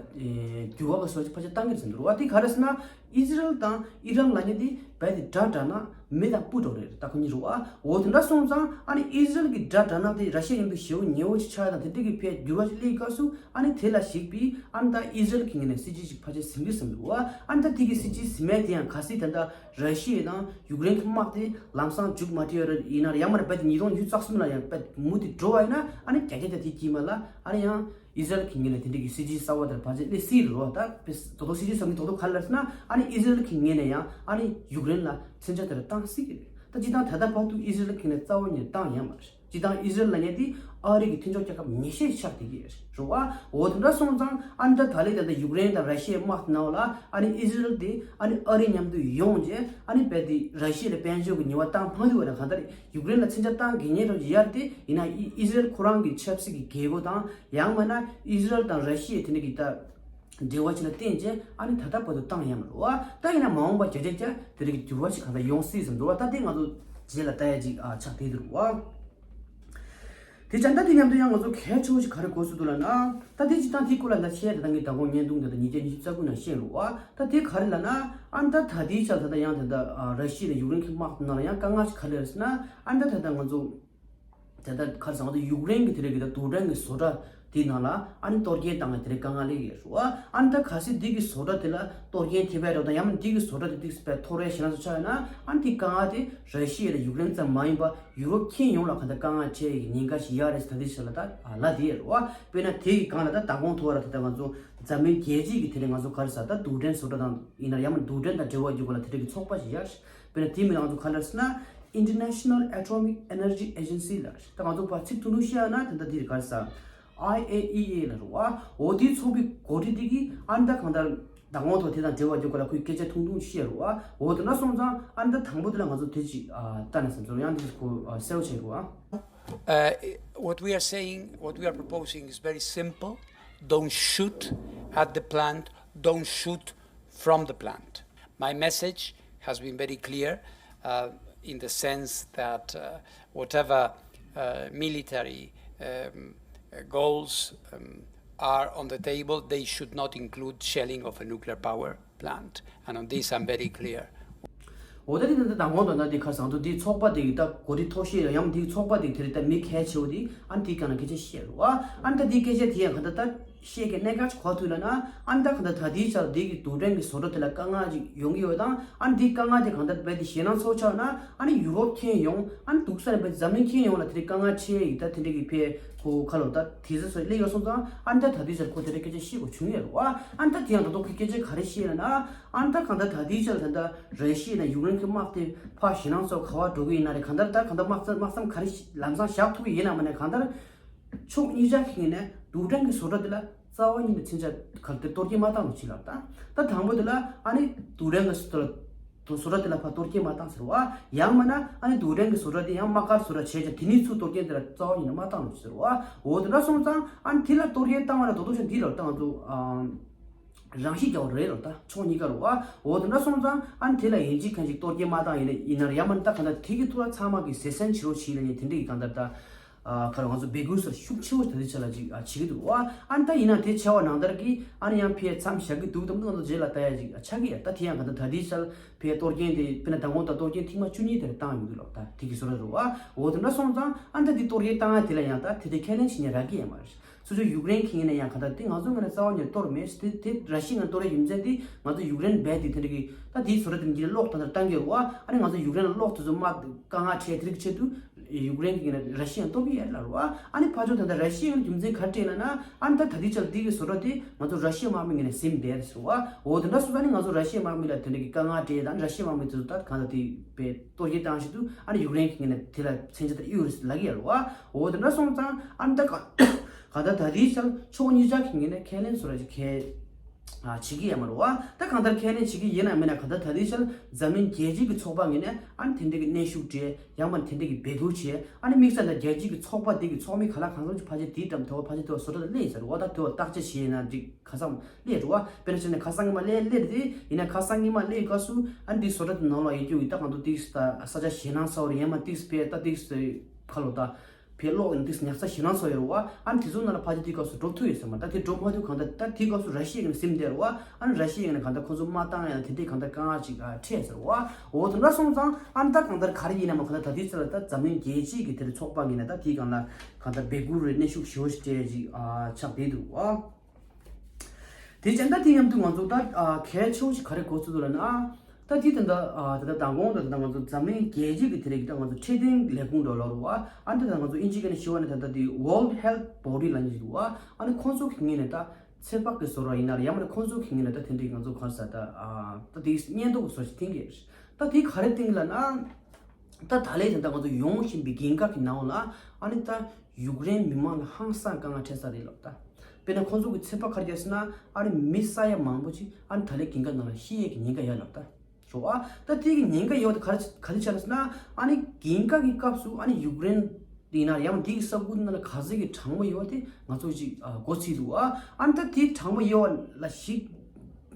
འགྱུར་བ་གི་བཟོ་ཅིག་ཕལ་ཆེར་བཏང་གི་རེད་ཟེར་འདུག་རེད་བ། དེ་ག་རེ་ཟེར་ན་ཨི་ཟི་རལ་དང་ཨི་རན་ལབ་མཁན་དེ་རྦད་དེ་དགྲ་དགྲ་ནག་མི་དང་སྤུ་འདྲ་རེད། ད་ཁོ་གཉིས་རེད་བ། འོ་དེ་འདྲ་སོང་ཙང་ཨ་ནི་ཨི་ཟི་རལ་གྱི་དགྲ་དགྲ་ནག་དེ་ར་ཤི་ཡ་མཉམ་དུ་ཞེ་པོ་ཉེ་བོ་ཅིག་ཆགས་ཡ་དང་དེ་འདྲས་ཀྱི་ཕལ་འགྱུར་བ་ཞིག་སླེབས་སྐབས་སུ་ཨ་ནི་དེ་ལ་གཞིགས་པའི་ཨ་ནི་ད་ཨི་ཟི་རལ་གྱི་ངོས་ནས་སྲིད་ཇུས་ཅིག་ཕལ་ཆེར་ཟིན་གྱི་ཟིན་འདུག་བ། ཨ་ནི་ད་དེ་གི་སྲིད་ཇུས་ཟིན་མེད་དེ་ཡང་གལ་སྲིད་ད་ལྟ་ར་ཤི་ཡ་དང་ཡུཀ་རེན་གྱི་དམག་དེ་ལམ་སང་མཇུག་མ་སྒྲིལ་བ་ཡིན་ན་ཡང་མ་རེད་པ། ཉིས་སྟོང་ཉི་ཤུ་རྩ་གསུམ་ལ་ཡང་པ་མུ་མཐུད་འགྲོ་བ་ཡིན་ན་ཨ་ནི་བརྒྱ་ཆ་བརྒྱ་དེ་དཀྱིལ་མ་ལ་ཨ་ནི་ཡང་ཨི་ཟི་རལ་གྱི་ངོས་ནས་དེ་འདྲ་གི་སྲིད་ཇུས་གསར་བ་དེར་ཕལ་ཆེར་སླེབས་སྲིད་རེད་བ། ད་དོ་དོ་སྲིད་ཇུས་ཟེར་མཁན་དོ་དོ་ག་རེ་ལབ་ཟེར་ན་ཨ་ནི་ཨི་ཟི་རལ་གྱི་ངོས་ནས་ཡང་ཨ་ནི་ཡུཀ་རེན་ལ་མཚོན་ཆ་དེ་འདྲ་བཏང་སྲིད་ཀྱི་རེད། ད་སྤྱིར་བཏང་ད་ལྟ་བར་དུ་ཨི་ཟི་རལ་གྱི་ངོས་ནས་རྩ་བ་ནས་བཏང་ཡོད་མ་རེད། སྤྱིར་བཏང་ཨི་ཟི་རལ་ལབ་མཁན་དེ་ཨ་རི་གི་མཐུན་ཕྱོགས་རྒྱལ་ཁབ་ཉེ་ཤོས་ཆགས་བསྡད་ཀྱི་རེད་བ། འོ་དེ་འདྲ་སོང་ཙང་ཨ་ནི་ད་ད་ལན་ད་ལྟ་ཡུཀ་རེན་དང་ར་ཤི་ཡའི་དམག་དེ་ནང་ལ་ཨ་ནི་ཨི་ཟི་རལ་དེ་ཨ་ནི་ཨ་རི་མཉམ་དུ་ཡོང་རྗེས་ཨ་ནི་རྦད་དེ་ར་ཤི་ཡ་ལ་དཔལ་འབྱོར་གྱི་ཉེས་པ་བཏང་མ་ཐུབ་པ་ན་གང་ལྟར་ཡུཀ་རེན་ལ་མཚོན་ཆ་བཏང་དགོས་ངེས་རེད། ཡར་དེ་ཡིན་ན་ཨི་ཨི་ཟི་རལ་ཁོ་རང་གི་ཆབ་སྲིད་ཀྱི་རྒྱལ་སྒོ་དང་ཡང་མིན་ན་ཨི་ཟི་རལ་དང་ར་ཤི་ཡའི་དེ་འདྲ་གི་ད་འབྲེལ་བ་ཅིག་ལ་བརྟེན་རྗེས་ཨ་ནི་ད་ལྟ་བར་དུ་བཏང་ཡོད་མ་རེད་བ། ད་ཡིན་ན་མ་འོངས་པ་བརྒྱ་ཆ་བརྒྱ་དེ་འདྲ་གི་འགྱུར་བ་ཞིག་གང་ལྟར་ཡོང་སྲིད་བསམ་འདུག་བ། ད་དེ་ང་ཚོ་རྗེས་ལ་ལྟ་ཡ་ཅིག་ཨ་ཆགས་བསྡད་འདུག་བ། དེ་བྱས་ན་ད་དེ་མཉམ་དུ་ཡང་ང་ཚོ་གལ་ཆེ་བོ་ཞིག་ག་རེ་གོ་སྲོལ་འདུག་ལབ་ན། ད་དེ་སྤྱིར་བཏང་དེའི་སྐོར་ལ་ད་བཤད་ད་ལྟ་ངས་མདང་དགོང་བརྙན་ཐུང་དེ་ད་ཉིས་བརྒྱ་ཉི་ཤུ་རྩ་དགུ་ནང་བཤད་རེད་བ། ད་དེ་ག་རེ་ལབ་ན་ཨ་ནི་ད་ད་ལྟའི་ཆར་ད་ལྟ་ཡང་ད་ལྟ་ཨ་ར་ཤི་ཡ་དང་ཡུཀ་རེན་གྱི་དམག་ནང་ལ་ཡང་དཀའ་ངལ་ཞིག་ག་རེ་རེད་ཟེར་ན། ཨ་ནི་ད་ད་ལྟ་ང་ཚོ་ད་ལྟ་ག་རེ་ཟེར་ང་ཚོ་ཡུཀ་རེན་གྱི་དེ་རིང་གི་ད་རྡུལ་ཕྲན་གྱི་བཟོ་གྲྭ་དེའི་ནང་ལ་ཨ་ནི་གཏོར་སྐྱོན་བཏང་ནས་དེ་རིང་དཀའ་ངལ་སླེབས་ཡོད་རེད་བ། ཨ་ནི་ད་གལ་སྲིད་འདི་གི་བཟོ་གྲྭ་དེ་ལ་གཏོར་སྐྱོན་ཐེབས་པ་རེད་དང་ཡང་མིན་འདི་གི་བཟོ་གྲྭ་དེ་ཏོག་ཙམ་ཕར་འཐོར་བའི་ཞེད་སྣང་ཚོ་ཆགས་ཡོད་ན་ཨ་ནི་དེའི་དཀའ་ངལ་དེ་ར་ཤི་ཡ་དང་ཡུཀ་རེན་ཙམ་མ་ཡིན་པ་ཡུ་རོབ་ཁྱོན་ཡོངས་ལ་གང་ལྟར་དཀའ་ངལ་འཕྲད་ཡག་གི་ཉེན་ཁ་ཞིག་ཡོད་རེད་ཟེར་ད་ལྟའི་ཆར་ལ་ད་ལབ་བསྡད་ཡོད་རེད་བ། དཔེར་ན་དེ་གི་སྒང་ལ་ད་མདང་དགོང་ཐོག་ར་ད་ལྟ་ང་ཚོ་འཛམ་གླིང་རྒྱལ་སྤྱིའི་གི་དེ་རིང་ང་ཚོ་ག་རེ་ཟེར་ད་རྡུལ་ཕྲན་བཟོ་གྲྭ་དང་ཡིན་ན་ཡང་མིན་རྡུལ་ཕྲན་དང་འབྲེལ་བ་ཡོད་པ་ལ་དེ་འདྲ་གི་ཚོགས་པ་ཞིག་ཡོད་རེད། དཔེར་ན་དེའི་མིང་ལ་ང་ཚོ་ག་རེ་ཟེར་ན་International Atomic Energy Agency ལབ་རེད། ད་ང་ཚོ་ཕར་ཚིག་ཐུང་ཐུང་བཤད་ཡ་ན་ད་ལྟ་འདི་རེད་ག་རེ་ཟེར། I A E A ལབ་རེད་བ། འོ་དེའི་ཚོགས་པའི་འགོ་ཁྲིད་དེ་གིས་ཨ་ནི་ད་གང་ལྟར་མདང་དགོང་ཐོག་དེ་དང་འབྲེལ་བ་ཡོད་པ་ལ་ཁོས་སྐད་ཆ་ཐུང་ཐུང་བཤད་རེད་བ། འོ་དེ་འདྲ་སོང་ཙང་ཨ་ནི་ད་དང་པོ་དེ་ལ་ང་ཚོ་དེ་ཅིག་ཨ་ལྟ་ན་བསམ་ཚོར་ཡང་དེ་ཁོ་ཨ་གསལ་བོ་བྱེད་དགོས་ཨ། Uh, what we are saying, what we are proposing is very simple. Don't shoot at the plant, don't shoot from the plant. My message has been very clear uh, in the sense that uh, whatever uh, military um, goals um, are on the table, they should not include shelling of a nuclear power plant. And on this, I'm very clear. འོ་ད་དེ་ད་ལྟ་དང་པོ་དང་ད་དེ་ཁ་སང་དུ་དེའི་ཚོགས་པ་དེ་གི་ད་གོ་སྒྲིག་ཐོག་བཤད་ཡོད་ཡང་དེའི་ཚོགས་པ་དེ་དེ་རེད་ད་མི་གལ་ཆེ་བོ་དེ་ཨ་ནི་དེའི་སྒང་ལ་སྐད་ཆ་བཤད་རེད་བ། ཨ་ནི་ད་དེའི་སྐད་ཆ་དེ་ཡང་ག་ད་ད་བཤད་མཁན་གནད་འགག་ཅིག་གོ་ཐུབ་ལ་ན་ཨ་ནི་ད་ག་ད་ད་དེའི་ཆར་དེ་གི་རྡུལ་ཕྲན་གི་བཟོ་གྲྭ་དེ་ལ་དཀའ་ངལ་ཅིག་ཡོང་གི་ཡོད་དང་ཨ་ནི་དེའི་དཀའ་ངལ་དེ་ག་ད་རྦད་དེ་ཞེད་སྣང་ཚ་བོ་ཆགས་ན་ཨ་ནི་ཡུ་རོབ་ཁྱོན་ཡོངས་ཨ་ནི་འདུག་ས་རེད་པ་འཛམ་གླིང་ཁྱོན་ཡོངས་ལ་དེ་རིང་དཀའ་ངལ་ཆེ་ཡི་ད་དེ་འདྲ་གི་ཕེ་ཁོ་ཁ་ལོ་ད་དེ་ཚོ་སོ་སླེབས་ཡོད་སོང་ཙང་ཨ་ནི་ད་ད་དུས་ཚོད་ཁོ་དེ་འདྲ་སྐད་ཆ་བཤད་དགོས་བྱུང་ཡོད་རེད་བ། ཨ་ནི་ད་དེ་ཡང་ད་དུང་ཁོས་སྐད་ཆ་ག་རེ་བཤད་ལ་ན་ཨ་ནི་ད་གང་ལྟར་ད་དུས་ཚོད་ད་ད་ར་ཤི་ཡ་དང་ཡུཀ་རེན་གྱི་དམག་དེ་ཕར་ཞེད་སྣང་ཚོ་ག་བ་འགྲོ་གི་ཡིན་ན་རེད། གང་ལྟར་ད་གང་ལྟར་དམག་དམག་མཚམས་ག་རེ་ལམ་སང་བཞག་ཐུབ་ཀྱི་ཡིན་ན་མ་ནས་གང་ལྟར་ཕྱོགས་གཉིས་ཆ་གི་ངོས་ནས་རྡུལ་ཕྲན་གྱི་བཟོ་གྲྭ་དེ་ལ་རྩ་བ་ཉིད་ནས་མཚོན་ཆ་ག་རེ་དེ་གཏོར་སྐྱོན་མ་བཏང་ནོ་ཅི་ལབ་ད། ད་དང་པོ་དེ་ལ་ཨ་ནི་རྡུལ་ཕྲན་གྱི་བཟོ་གྲྭ་དེ་ལ་ཕར་གཏོར་སྐྱོན་མ་བཏང་ཟེར་བ། ཡང་མིན་ན་ཨ་ནི་རྡུལ་ཕྲན་གྱི་བཟོ་གྲྭ་དེ་ཡང་དམག་སྒར་བཟོ་གྲྭ་བྱས་ཀྱང་དེ་ནས་ཚུར་གཏོར་སྐྱོན་དེ་ལ་རྩ་བ་ཉིད་ནས་མ་བཏང་ནོ་ཟེར་བ། འོ་དེ་འདྲ་སོང་ཙང་ཨ་ནི་དེ་ལ་གཏོར་སྐྱོན་བཏང་བ་ལ་དོ་དོ་ཞིག་འདི་ལ་ད་ང་ཚོ་ཨ་རང་ཤི་རྒྱག་པ་རེད་ལ་ད་ཕྱོགས་གཉིས་ཀ་རེད་བ། འོ་དེ་འདྲ་སོང་ཙང་ཨ་ནི་དེ་ལ་ཡིན་གཅིག་མིན་གཅིག་གཏོར་སྐྱོན་མ་བཏང་ཡིན་ན་ཡིན་ན་ཡང་མིན་ད་ག་ད་དེ་གི་ཐུགས་ལ་ཚང་མ་གི་བཟོད་བསྲན་བྱེད་རོགས་བྱེད་ལ་ནི་དེ་འདྲ་གི་གང་ལྟར་ད། ཨ་ག་རེ་ང་ཚོ་འབོད་སྐུལ་སོགས་ཤུགས་ཆེ་བོ་ད་ལྟའི་ཆ་ལ་ཅིག་ཨ་བྱེད་ཀྱི་འདུག་བ། ཨ་ནི་ད་ཡིན་ན་དེ་བྱ་བ་ནང་ལྟར་གྱི་ཨ་ནི་ཡང་ཕའི་མཚམས་བཞག་གི་འདུག་དམ་དུ་ང་ཚོ་རྗེས་ལ་ལྟ་ཡ་ཅིག་ཨ་ཆགས་ཀྱི་ཡ། ད་དེ་ཡང་ག་ད་ད་ལྟའི་ཆར་ཕའི་གཏོར་སྐྱོན་དེ་དཔེར་ན་མདང་དགོང་ད་གཏོར་སྐྱོན་ཐེངས་མ་བཅུ་གཉིས་དེར་བཏང་ཡོང་གི་འདུག་ལ་ད་དེ་གི་བཟོ་འདྲ་རེད་བ། འོ་དེ་འདྲ་སོང་ཙང་ཨ་ནི་ད་དེ་གཏོར་སྐྱོན་བཏང་ཡ་དེ་ལ་ཡང་ད་དེ་དེ་ཁས་ལེན་བྱེད་ཉན་རག་གི་ཡ་མ་རེད། སོ་སོ་ཡུཀ་རེན་གྱི་ངོས་ནས་ཡང་ག་ད་དེ་ང་ཚོ་ངོས་ནས་རྩ་བ་ནས་གཏོར་མེད་དེ་དེ་ར་ཤི་ཡ་ངོས་ནས་གཏོར་ཡ་རྒྱུ་མཚན་དེ་ང་ཚོ་ཡུཀ་རེན་རྦད་དེ་དེ་འདྲ་གི་ད་དེའི་བཟོ་འདྲ་དེ་འདྲ་གློག་ད་ལྟ་བཏང་གི་རེད་བ། ཨ་ནི་ང་ཚོ་ཡུཀ་རེན་ལ་གློག་དེ་ཚོ་མ་དཀའ་ངལ་འཕྲད་དེ་རིགས་ཆེད་དུ། ཡུཀ་རེན་གྱི་ངོས་ནས་ར་ཤི་ཡ་གཏོར་གྱི་ཡོད་ལབ་རེད་བ། ཨ་ནི་ཕར་ཕྱོགས་དེ་འདྲ་ར་ཤི་ཡའི་རྒྱུ་མཚན་ག་རེ་སྤྲད་ལབ་ན། ཨ་ནི་ད་ད་ལྟའི་ཆར་འདི་གི་བཟོ་གྲྭ་དེ་ང་ཚོ་ར་ཤི་ཡའི་དམག་མི་ངོས་ནས་ཟིན་བསྡད་ཟེར་བ། འོ་དེ་འདྲ་སོང་ཙང་ནི་ང་ཚོ་ར་ཤི་ཡའི་དམག་མི་ལ་དེ་འདྲ་གི་དཀའ་ངལ་སྤྲད་དང་ར་ཤི་ཡའི་དམག་མི་དེ་ཚོ་ད་གང་ལྟར་དེ་བས་གཏོར་སྐྱོན་བཏང་བཞིན་དུ་ཨ་ནི་ཡུཀ་རེན་གྱི་ངོས་ནས་དེ་ལ་མཚོན་ཆ་དེ་གཡུག་རེད་ལབ་ཀྱི་ཡོད་རེད་བ། འོ་དེ་འདྲ་སོང་ཙང་ཨ་ནི་ད་ག་ག་ད་ད་ལྟའི་ཆར་ཕྱོགས་གཉིས་ཆ་གི་ངོས་ནས་ཁས་ལེན་བཟོ་འདྲ་ཅིག་གལ་ ཨ་བྱེད་ཀྱི་ཡོད་མ་རེད་བ། ད་གང་ལྟར་ཁས་ལེན་བྱེད་ཀྱི་ཡིན་ན་མིན་ན། གང་ལྟར་ད་ལྟའི་ཆར་འཛམ་གླིང་རྒྱལ་སྤྱི་གི་ཚོགས་པ་ངོས་ནས་ཨ་ནི་དེ་འདྲ་གི་གནོན་ཤུགས་སྤྲད། ཡང་མིན་དེ་འདྲ་གི་འབོད་སྐུལ་བྱས། ཨ་ནི་དམིགས་བསལ་ད་རྒྱལ་སྤྱི་གི་ཚོགས་པ་དེ་གི་ཚོགས་མི་ག་ལ་གང་འཚམ་ཅིག་ཕལ་ཆེར་དེའི་འགྲམ་དེ་བ་ཕལ་ཆེར་དེ་བ་བཟོ་གྲྭ་དེ་སླེབས་ཡོད་ས་རེད་བ། ད་དེ་བ་བརྟག་དཔྱད་བྱས་ཡིན་ན་འགྲིག་ཁ་སང་སླེབས་རེད་བ། དཔེར་ན་བྱས་ན་ཁ་སང་ཉི་མ་སླེབས་སླེབས་རེད་དེ། ཡིན་ན་ཁ་སང་ཉི་མ་སླེབས་སྐབས་སུ་ཨ་ནི་འདི་བཟོ་གྲྭ་དེ་ནང་ལ་ཡོད་རྒྱུ་གི་ད་གང་འདུག་ཏིག་ད་ས་ཆ་ཞེད་སྣང་ཚ་བ་རེད། ཡང་མིན་ཏིག་བས་ད་ཏིག་ཁ་ལོ་ད་བས་ལོག་ཡིན་ཏིག་ཉག་ཚ་ཞེད་སྣང་ཚ་ཡོད་རེད་བ། ཨ་ནི་དེ་ཚོ་ནང་ལ་ཕལ་ཆེར་དེའི་སྐབས་སུ་འགྲོ་ཐུབ་ཡོད་ས་མ་རེད། ད་དེ་འགྲོ་མ་ཐུབ་གང་ལྟར་ད་དེའི་སྐབས་སུ་ར་ཤི་ཡའི་ངོས་ནས་ཟིན་བསྡད་རེད་བ། ཨ་ནི་ར་ཤི་ཡའི་ངོས་ནས་གང་ལྟར་ཁོ་ཚོ་མ་བཏང་ཡ་དེ་འདྲའི་གང་ལྟར་དཀའ་ངལ་ཅིག་ཨ་འཕྲད་ཟེར་བ། འོ་དེ་འདྲ་སོང་ཙང་ཨ་ནི་ད་གང་ལྟར་ག་རེ་ཡིན་ན་མ་གང་ལྟར་ད་དེའི་ཚེ་ལ་ད་འཛམ་གླིང་རྒྱལ་སྤྱིའི་གི་དེ་རིང་ཚོགས་པ་ངོས་ནས་ད་དེའི་སྒང་ལ་གང་ལྟར་འབོད་སྐུལ་རེད། གནོན་ཤུགས་ཞེ་པོ་ཞིག་སྤྲད་ཅིག་ཨ་ཆགས་བསྡད་འདུག་བ། དེ་བྱས་ད་དེ་མཉམ་དུ་ང་ཚོ་ད་ཨ་གལ་ཆེ་བོ་ཞིག་ག་རེ་གོ་ཚུལ་འདུག་ལབ་ན། ད་དེ་ད་ལྟ་ཨ་ད་ལྟ་མདང་དགོང་ད་ད་ལྟ་ང་ཚོ་འཛམ་གླིང་རྒྱལ་སྤྱི་གི་དེ་རིང་གི་ད་ང་ཚོ་འཕྲོད་བསྟེན་ལས་ཁུངས་འདྲ་ལབ་རེད་བ། ཨ་ད་ད་ང་ཚོ་ཨིན་ཇི་སྐད་ནས་ཞུ་བ་ན་ད་ལྟ་དེ་World Health Body ལབ་མཁན་ཞིག་འདུག་བ། ཨ་ནི་ཁོང་ཚོ་གི་ངོས་ནས་ད་ཚོད་དཔག་གི་བཟོ་འདྲ་ཡིན་ན་རེད། ཡང་མིན་ན་ཁོང་ཚོ་གི་ངོས་ནས་ད་དེ་འདྲའི་ང་ཚོ་ག་རེ་ཟེར་ད་ཨ་ད་དེ་སྙན་ཐོ་གི་བཟོ་ཞིག་བཏིང་གི་རེད། ད་དེ་ག་རེ་བཏིང་གི་ལབ་ན། ད་ད་ལན་ད་ལྟ་ང་ཚོ་ཡོང་བཞིན་པའི་རྒྱལ་ཁབ་ཀྱི་ནང་ལ་ཨ་ནི་ད་ཡུཀ་རེན་མི་མང་ལ་ཧང་སང་དཀའ་ངལ་འཕྲད་ས་རེད་ལབ་ད། དཔེར་ན་ཁོང་ཚོ་གི་ཚོད་དཔག་ག་རེ་བྱས་ཟེར་ན་ཨ་ནི་མི་ས་ཡ་མང་པོ་ཅིག་ཨ་ནི་ད་ལན་རྒྱལ་ཁབ་ནང་ལ་ཤི་ཡས་ཀྱི་ཉེན་ཁ་ཡོད་ལབ་ད། རེད་བ། ད་དེ་གི་ཉེན་ཁ་ཡོད་ད་ག་རེ་ག་རེ་བྱས་ཟེར་ན་ཨ་ནི་རྒྱལ་ཁབ་ཀྱི་སྐབས་སུ་ཨ་ནི་ཡུཀ་རེན་ཡིན་ན་ཡང་དེ་གི་ས་ཁུལ་ནང་ལ་ག་ཚོད་ཀྱི་གྲང་མོ་ཡོད་པ་དེ་ང་ཚོ་ཅིག་ཨ་གོ་ཚིག་འདུག་ཨ། ཨ་ནི་ད་དེ་གྲང་མོ་ཡོད་པ་ལ་ཞིག་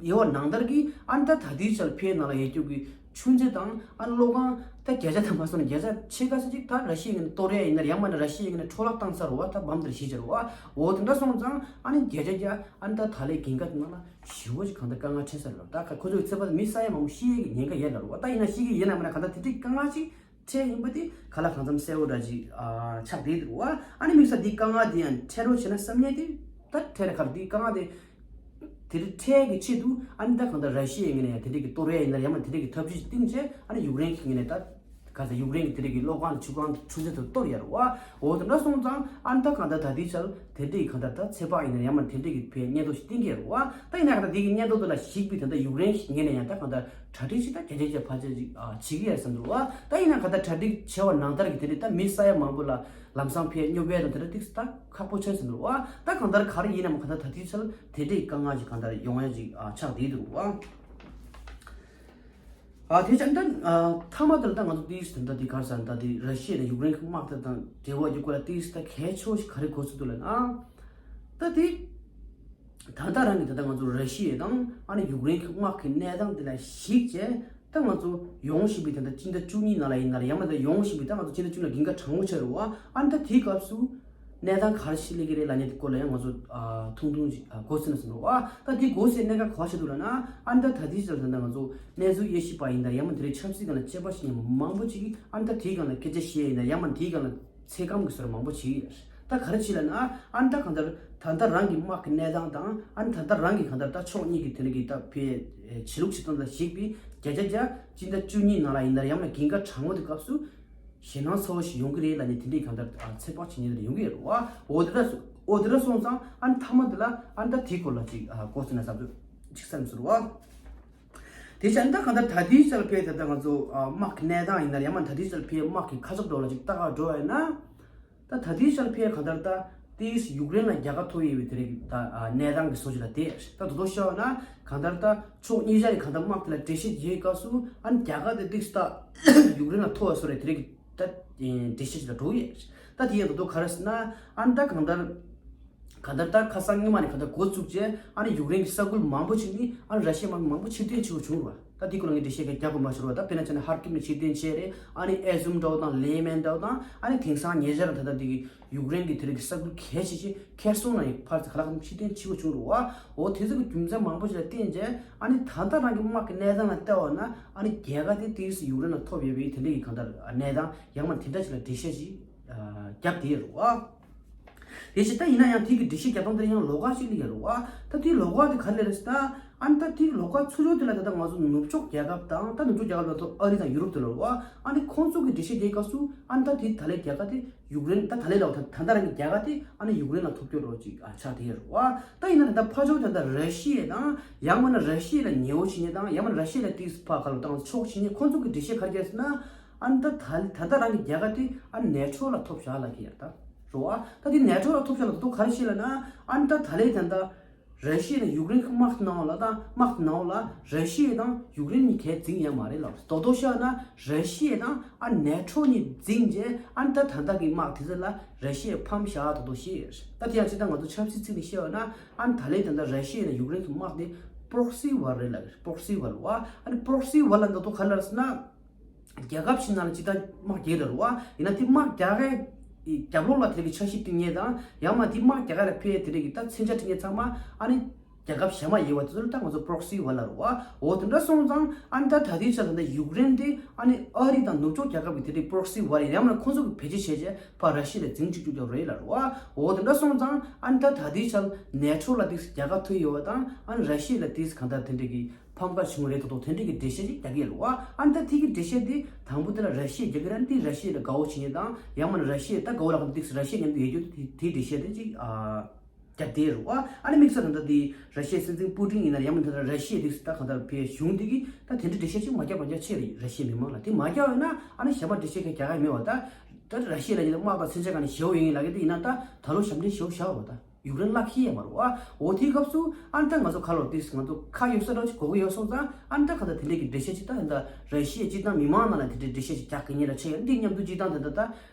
ཡོད་པ་ནང་ལྟར་གྱི་ཨ་ནི་ད་ད་ལྟའི་ཆར་ཕའི་ནང་ལ་ཡོད་རྒྱུ་གི་ཆུ་མཛོད་དང་ཨ་ནི་གློག་ཁང་ད་བརྒྱ་ཆ་དང་མ་སོང་ན་བརྒྱ་ཆ་ཕྱེད་ཀ་ཙམ་ཅིག་ད་ར་ཤི་ཡའི་ངོས་ནས་གཏོར་ཡ་ཡིན་ན་རེད། ཡང་མིན་ན་ར་ཤི་ཡའི་ངོས་ནས་འཕྲོ་བརླག་བཏང་ཚར་རེད་བ། ད་བམ་དེར་བཞག་ཚར་རེད་བ། འོ་དེ་འདྲ་སོང་ཙང་ཨ་ནི་བརྒྱ་ཆ་བརྒྱ་ཨ་ནི་ད་ད་ལན་རྒྱལ་ཁབ་ནང་ལ་ཞེ་པོ་ཅིག་གང་ལྟར་དཀའ་ངལ་འཕྲད་ས་རེད་ལབ། ད་ཁོ་ཚོའི་ཚོད་དཔག་མི་ས་ཡ་མང་པོ་ཤི་ཡས་ཀྱི་ཉེན་ཁ་ཡོད་ལབ་རེད་བ། ད་ཡིན་ན་ཤི་གི་ཡིན་ན་མིན་ན་གང་ལྟར་དེ་འདྲའི་དཀའ་ངལ་ཅིག་འཕྲད་ཡིན་པ་དེ་ག་ལ་གང་འཚམ་གསལ་བོ་འདྲ་ཅིག་ཨ་ཆགས་བསྡད་འདུག་བ། ཨ་ནི་དམིགས་བསལ་འདི་དཀའ་ངལ་དེ་ཡང་འཕྲད་རོགས་བྱས་ན་བསམ་ཡས་དེ་ད་འཕྲད་ན་ག་རེ་འདི་དཀའ་ངལ་དེ་དེ་འདྲ་འཕྲད་ཀྱི་ཆེད་དུ་ཨ་ནི་ད་གང་ལྟར་ར་ཤི་ཡའི་ངོས་ནས་ཡང་དེ་འདྲ་གི་གཏོར་ཡས་ཡིན་ན་ཡང་མིན་དེ་འདྲ་གི་ཐབས་ཇུས་ཤིག་བཏིང་བྱས་ཨ་ནི་ཡུཀ་རེན་གྱི་ངོས་ནས་ད་ག་ཚོད་ཡུཀ་རེན་གྱི་དེ་འདྲ་གི་གློག་ཁང་དང་ཆུ་ཁང་ཆུ་མཛོད་དེ་གཏོར་ཡ་རེད་བ། འོ་དེ་འདྲ་སོང་ཙང་ཨ་ནི་ད་གང་ལྟར་ད་ལྟའི་ཆར་དེ་འདྲའི་གང་ལྟར་ད་ཚོད་དཔག་ཡིན་ན་ཡང་མིན་དེ་འདྲའི་གི་བའི་སྙན་ཐོ་ཞིག་བཏིང་གི་ཡོད་རེད་བ། ད་ཡིན་ན་གང་ལྟར་དེ་གི་སྙན་ཐོ་དེ་ལ་གཞིགས་པའི་དེ་འདྲ་ཡུཀ་རེན་གྱི་ངོས་ནས་ཡང་ད་གང་ལྟར་གྲ་སྒྲིག་ཞིག་ད་བརྒྱ་ཆ་བརྒྱ་ཕལ་ཆེར་ཅིག་ཨ་བྱེད་ཀྱི་ཡོད་བསམ་འདུག་བ། ད་ཡིན་ན་གང་ལྟར་གྲ་སྒྲིག་བྱས་པ་ནང་ལྟར་གྱི་དེ་འདྲའི་ད་མི་ས་ཡ་མང་པོ་ལ་ལམ་སང་ཕའི་སྨྱོ་བས་དང་དེ་འདྲ་ཏིག་ཙམ་ད་ཁག་པོ་ཆགས་ཟིན་འདུག་བ། ད་གང་ལྟར་ག་རེ་ཡིན་ནའང་གང་ལྟར་ད་ལྟའི་ཆར་དེ་འདྲའི་དཀའ་ངལ་ཞིག་གང་ལྟར་ཡོང་ཡ་ཅིག་ཨ་ཆགས་བསྡད་འདུག་བ། ཨ་དེ་ཙམ་ད་ཨ་མཐའ་མ་དེར་ད་ང་ཚོ་ཏིག་ཙམ་ད་དེ་ག་རེ་ཟེར་ན་ད་དེ་ར་ཤི་ཡ་དང་ཡུཀ་རེན་གྱི་དམག་དེ་དང་འབྲེལ་བ་ཡོད་སྐོར་ལ་ཏིག་ཙམ་ད་གལ་ཆེ་བོ་ཞིག་ག་རེ་གོ་ཚུལ་འདུག་ལབ་ན། ད་དེ་ད་ལྟ་རང་གི་ད་ལྟ་ང་ཚོ་ར་ཤི་ཡ་དང་ཨ་ནི་ཡུཀ་རེན་གྱི་དམག་གི་གནས་སྟངས་དེ་ལ་གཞིགས་བྱས། ད་ང་ཚོ་ཡོང་བཞིན་པའི་ད་ལྟ་སྤྱི་ཟླ་བཅུ་གཉིས་ནང་ལ་ཡིན་ན་རེད། ཡང་མིན་ད་ཡོང་བཞིན་པའི་ད་ང་ཚོ་སྤྱི་ཟླ་བཅུ་གཉིས་ལ་རྒྱུན་ཁ་གྲང་མོ་ཆགས་རེད་བ། ཨ་ནི་ད་དེའི་སྐབས་སུ་གནས་སྟངས་ག་རེ་ཞིག་སླེབས་ཀྱི་རེད་ལབ་མཁན་དེ་སྐོར་ལ་ཡང་ང་ཚོ་ཨ་ཐུང་ཐུང་ཞིག་ཨ་མགོ་ཚོས་ན་ཟིན་རེད་བ། ད་དེ་མགོ་ཚོས་གནད་འགག་ག་བ་ཞིག་འདུག་ལབ་ན། ཨ་ནི་ད་ད་ལྟའི་ཆར་ད་ལྟ་ང་ཚོ་གནས་ཚུལ་དབྱེ་ཞིབ་པ་ཡིན་ད་ཡང་མིན་དེ་རིང་ཆབ་སྲིད་སྒང་ལ་དཔྱད་པ་བྱེད་མཁན་མང་པོ་ཅིག་གིས་ཨ་ནི་ད་དེའི་སྒང་ལ་སྐད་ཆ་བཤད་ཡིན་ད་ཡང་མིན་དེའི་སྒང་ལ་ཚོད་བགམ་གྱི་བཟོ་འདྲ་མང་པོ་བྱེད་ཀྱི་ཡོད། ད་ག་རེ་བྱེད་ལབ་ན། ཨ་ནི་ད་གང་ལྟར་ད་ལྟ་རང་གི་དམག་གི་གནས་སྟངས་དང་ཨ་ནི་ད་ལྟ་རང་གི་གང་ལྟར་ད་ཕྱོགས་གཉིས་ཀྱི་དེ་རིང་གི་ད་ཕའི་བྱེད་ལུགས་བྱེད་སྟངས་དང་གཞིགས་པའི་བརྒྱ་ཆ་བརྒྱ་སྤྱི་ཟླ་བཅུ་གཉིས་ནང་ལ་ཡིན་ན་ཡང་ན་རྒྱུན་ཁ་གྲང་མོ་དེ་སྐབས་སུ་ཞེད་སྣང་ཚ་བོ་ཞིག་ཡོང་གི་རེད་ལབ་ནས་དེ་འདྲའི་གང་ལྟར་ཚོད་དཔག་བྱེད་མཁན་དེ་ཡོང་གི་ཡོད་རེད་བ། འོ་དེ་འདྲ་སོ་འོ་དེ་འདྲ་སོང་ཙང་ཨ་ནི་མཐའ་མ་དེ་ལ་ཨ་ནི་ད་དེའི་སྐོར་ལ་ཅིག་གོ་ཟིན་ན་བསམ་ཚུལ་ཅིག་བསམ་ཟེར་བ། དེ་བྱས་ན་ད་གང་ལྟར་ད་ལྟའི་ཆར་ཕའི་ད་ལྟ་ང་ཚོ་ཨ་དམག་གི་གནས་སྟངས་ཡིན་ན་ཡང་མིན་ད་ལྟའི་ཆར་ཕའི་དམག་གི་ཁ་ཕྱོགས་འགྲོ་ལ་ཅིག་ལྟ་ག་འགྲོ་བ་ཡིན་ན། ད་ད་ལྟའི་ཆར་ཕའི་གང་ལྟར་ད་ཏིས་ཡུཀ་རེན་ལ་རྒྱལ་ཁ་ཐོབ་ཡོད་པའི་དེ་རིང་ད་ཨ་གནས་སྟངས་ཀྱི་སོ་ཅིག་ལ་དེ་ད་དོ་དོ་ཤོད་ན་གང་ལྟར་ད་ཕྱོགས་གཉིས་ཆ་ནས་གང་ལྟར་དམག་དེ་ལ་འགྲེལ་བཤད་བྱེད་སྐབས་སུ་ཨ་ནི་རྒྱ་གར་དེ་ཏིས་ད་ཡུཀ་རེན་ལ་ཐོབ་པ་སོ་རེད་དེ་རིང་ད་འགྲེལ་བཤད་ཅིག་ལ་འགྲོ་ཡོད། ད་དེ་ཡང་དོ་དོ་ག་རེ་ཟེར་ན་ཨ་ནི་ད་གང་ལྟར། གང་ལྟར་ད་ཁ་སང་སྔོན་མ་ནས་གང་ལྟར་འགོ་བཙུགས་རྗེས་ཨ་ནི་ཡུཀ་རེན་གྱི་ས་ཁུལ་མང་པོ་ཅིག་ནི་ཨ་ནི་ར་ཤི་ཡ་དམག་མི་མང་པོ་ཕྱིར་འཐེན་བྱེད་དགོས་བྱུང་བ། ད་འདི་སྐོར་ལ་ངས་འགྲེལ་བཤད་གང་རྒྱག་དགོས་མ་བྱུང་བ། ད་དཔེར་ན་བྱས་ན་ཧར་ཀིབ་ནས་ཕྱིར་འཐེན་བྱས་རེད། ཨ་ནི་ཨེ་ཛུམ་འདྲ་བོ་དང་ལེ་མན་འདྲ་བོ་དང་ཨ་ནི་དེང་སང་ཉེ་ཆར་ད་ལྟ་འདི་གི་ཡུཀ་རེན་གྱི་དེ་རིང་གི་ས་ཁུལ་གལ་ཆེ་ཆེ་ཁེར་སོང་ནང་ཡང་ཕར་ཚུར་ག་ལ་གང་ཕྱིར་འཐེན་བྱེད་དགོས་བྱུང་རེད་བ། འོ་དེ་ཚོ་གི་རྒྱུ་མཚན་མང་པོ་ཞིག་ལ་བརྟེན་རྗེས་ཨ་ནི་ད་ལྟ་རང་གི་དམག་གི་གནས་སྟངས་ལ་བལྟས་པ་ན་ཨ་ནི་རྒྱལ་ཁ་དེ་ཏིས་ཡུཀ་རེན་ལ་ཐོབ་ཡོད་པའི་དེ་འདྲ་གི་གང་ལྟར་གནས་སྟངས་ཡང་མ་དེ་འདྲ་ཞིག་ལ་འགྲེལ་བཤད་ཅིག་རྒྱབ་བསྡད་ཡོད་རེད་བ། དེ་བཞིན་ད་ཡིན་ན་ཡང་དེ་གི་འགྲེལ་བཤད་རྒྱབ་སྟངས་དེར་ཡང་ལོགས་ཀ་ཞིག་སླེབས་ཡོད་རེད་བ། ད་དེའི་ལོགས་ཀ་དེ་ག་རེ་རེད་ཟེར་ན། ཨ་ནི་ད་དེའི་ལོགས་ཀ་ཚུར་ཕྱོགས་དེ་ལ་ད་ལྟ་ང་ཚོ་ནུབ་ཕྱོགས་རྒྱལ་ཁབ་དང་ད་ནུབ་ཕྱོགས་རྒྱལ་ཁབ་ལ་ཐོག་ཨ་རི་དང་ཡུ་རོབ་དེ་ལ་རེད་བ། ཨ་ནི་ཁོང་ཚོ་གི་འགྲེལ་བཤད་དེའི་སྐབས་སུ་ཨ་ནི་ད་དེ་ད་ལའི་རྒྱལ་ཁ་དེ་ཡུཀ་རེན་ད་ད་ལའི་ལ་ད་ད་ལྟ་རང་གི་རྒྱལ་ཁ་དེ་ཨ་ནི་ཡུཀ་རེན་ལ་ཐོབ་རྒྱུ་རོགས་ཅིག་ཨ་ཆགས་བསྡད་ཡོད་རེད་བ། ད་ཡིན་ན་ད་ལྟ་ཕར་ཕྱོགས་ད་ལྟ་ར་ཤི་ཡ་དང་ཡང་མིན་ན་ར་ཤི་ཡ་ལ་ཉེ་བོ་བྱེད་མཁན་དང་ཡང་མིན་ན་ར་ཤི་ཡ་ལ་ཏིས་ཕར་ཁ་ལོ་བཏང་ཕྱོགས་བྱེད་མཁན་ཁོང་ཚོ་གི་འགྲེལ་བཤད་ག་རེ་རེད་ཟེར་ན། ཨ་ནི་ད་ད་ད་ལྟ་རང་གི་རྒྱལ་ཁ་དེ་ཨ་ནི་ནེ་ཊོ་ལ་ཐོབ་བཞག་ལབ་ཀྱི་ཡོད་རེད་ད། རེད་བ། ད་དེ་ནེ་ཊོ་ལ་ཐོབ་བཞག་ལབ་དུས་ག་རེ་བྱས་ལབ་ན། ཨ་ནི་ད་ད་ལའི་ད་ལྟ་ ར་ཤི་ཡ་དང་ཡུཀ་རེན་གྱི་དམག་ནང་ལ་དང་དམག་ནང་ལ་ར་ཤི་ཡ་དང་ཡུཀ་རེན་གཉིས་གས་འཛིང་ཡ་མ་རེད་ལབ། རྡོག་རྡོག་བཤད་ན་ར་ཤི་ཡ་དང་ཨ་ནེ་ཊོ་གཉིས་འཛིང་རྗེས་ཨ་ནི་ད་ད་ལྟ་གི་དམག་དེ་ཚོ་ལ་ར་ཤི་ཡ་ཕམ་བཞག་རྡོག་རྡོག་བཤད་ཡོད་རེད། ད་དེ་ཡང་ཅི་ད་ང་ཚོ་ཆབ་སྲིད་ཚིག་ནས་བཤད་ཡོད་ན་ཨ་ནི་ད་ལན་ད་ལྟ་ར་ཤི་ཡ་དང་ཡུཀ་རེན་གྱི་དམག་དེ་པོ་རོག་སི་ཝར་རེད་ལབ་རེད། པོ་རོག་སི་ཝར་ལ་ཨ་ནི་པོ་རོག་སི་ཝར་ལ་ད་དུང་ག་ལ་ཟེར་ན། རྒྱལ་ཁབ་ཞིག་ནང་ལ་ཅི་ལྟར་དམག་རྒྱག་རེད་བ། ཡིན་ན་དེ་དམག་རྒྱག་གའི་རྒྱབ་ལོགས་ལ་དེ་རིགས་ཀྱི་འཆར་གཞི་བཏིང་མཁན་དང་ཡང་མ་དེ་དམག་རྒྱག་ག་ལ་ཕེ་དེ་རིགས་ཀྱི་ད་མཚོན་ཆ་བཏིང་མཁན་ཚང་མ་ཨ་ནི་རྒྱལ་ཁབ་གཞན་མ་ཡིན་བ་དེ་ཚོ་ལ་ད་ང་ཚོ་པོ་རོག་སི་ཝར་ལབ་རེད་བ། འོ་དེ་འདྲ་སོང་ཙང་ཨ་ནི་ད་ད་ལྟའི་ཆ་ལ་ད་ཡུཀ་རེན་དེ་ཨ་ནི་ཨ་རི་དང་ནུབ་ཕྱོགས་རྒྱལ་ཁབ་ཀྱི་དེ་རིགས་པོ་རོག་སི་ཝར་ཡིན་ཡང་མ་ཁོང་ཚོ་གི་བེད་སྤྱོད་བྱས་བྱས་ཕར་ར་ཤི་ཡ་ལ་འཛིང་བཅུག་རྒྱུ་རེད་ལབ་རེད་བ། འོ་དེ་འདྲ་སོང་ཙང་ཨ་ནི་ད་ད་ལྟའི་ཆ་ལ་ནེ་ཊོ་ལ་དེ་རྒྱལ་ཁ་ཐོབ་ཡོད་བ་དང་ཨ་ནི་ར་ཤི་ཡ་ལ་དེ་གང་ལྟར་དེ་འདྲ་གི་ཕམ་ཁ་བྱུང་རེད། ད་དུང་དེ་འདྲ་གི་འགྲེལ་བཤད་ཅིག་རྒྱག་གི་ཡོད་རེད་བ། ཨ་ནི་ད་དེ་གི་འགྲེལ་བཤད་དེ་དང་པོ་དེ་ལ་ར་ཤི་ཡས་རྒྱག་གི་རེད། ཨ་ནི་དེ་ར་ཤི་ཡ་ལ་དགའ་བོ་བྱེད་མཁན་དང་ཡང་མིན་ན་ར་ཤི་ཡ་ད་དགའ་བོ་ལབ་ག་ན་དེ་ར་ཤི་ཡ་མཉམ་དུ་ཡོད་རྒྱུ་དེ་དེའི་འགྲེལ་བཤད་དེ་ཅིག་ཨ་རྒྱབ་བསྡད་རེད་བ། ཨ་ནི་དམིགས་བསལ་ད་ལྟ་དེ་ར་ཤི་ཡའི་སྲིད་འཛིན་པུ་ཏིན་ཡིན་ན་ཡང་མིན་ད་ལྟ་ར་ཤི་ཡ་དེ་ད་གང་ལྟར་ཕའི་གཞུང་དེ་གི་ད་དེ་འདྲ་འགྲེལ་བཤད་ཅིག་མ་རྒྱབ་པ་འཇའ་ཆེ་རེད། ར་ཤི་ཡའི་མི་མང་ལ་དེ་མ་རྒྱབ་ཡོད་ན་ཨ་ནི་གཞན་པ་འགྲེལ་བཤད་གང་རྒྱག་གི་མེད་བ། ད་ད་ར་ཤི་ཡ་ལ་ཉིད་ལ་དམག་དང་མཚོན་ཆ་གང་ནས་ཞེ་པོ་ཡོད་ཡིན་ལབ་གི་དེ་ཡིན་ན་ད་ད་ལོ་ཞབས་འདྲེན་ཞེ་པོ་བཞག་བ་ད། ཡུཀ་རེན་བརླག་ཤེས་ཡ་མ་རེད་བ། འོ་དེའི་སྐབས་སུ་ཨ་ནི་ད་ང་ཚོ་ག་ལོར་ཏིས་ང་ཚོ་ཁ་ཡོད་ས་འདྲ་ཅིག་གོ་གི་ཡོད་སོང་ཙང་ཨ་ནི་ད་ག་ད་དེ་འདྲས་ཀྱི་འགྲེལ་བཤད་ཅིག་ད་ད་ར་ཤི་ཡའི་སྤྱི་བཏང་མི་མང་ནང་ལ་དེ་འདྲས་འགྲེལ་བཤད་ཅིག་རྒྱག་གི་ཉེ་ལ་ཆེ་ཡ་འདི་མཉམ་དུ་སྤྱི་བཏང་དེ་ད་ད་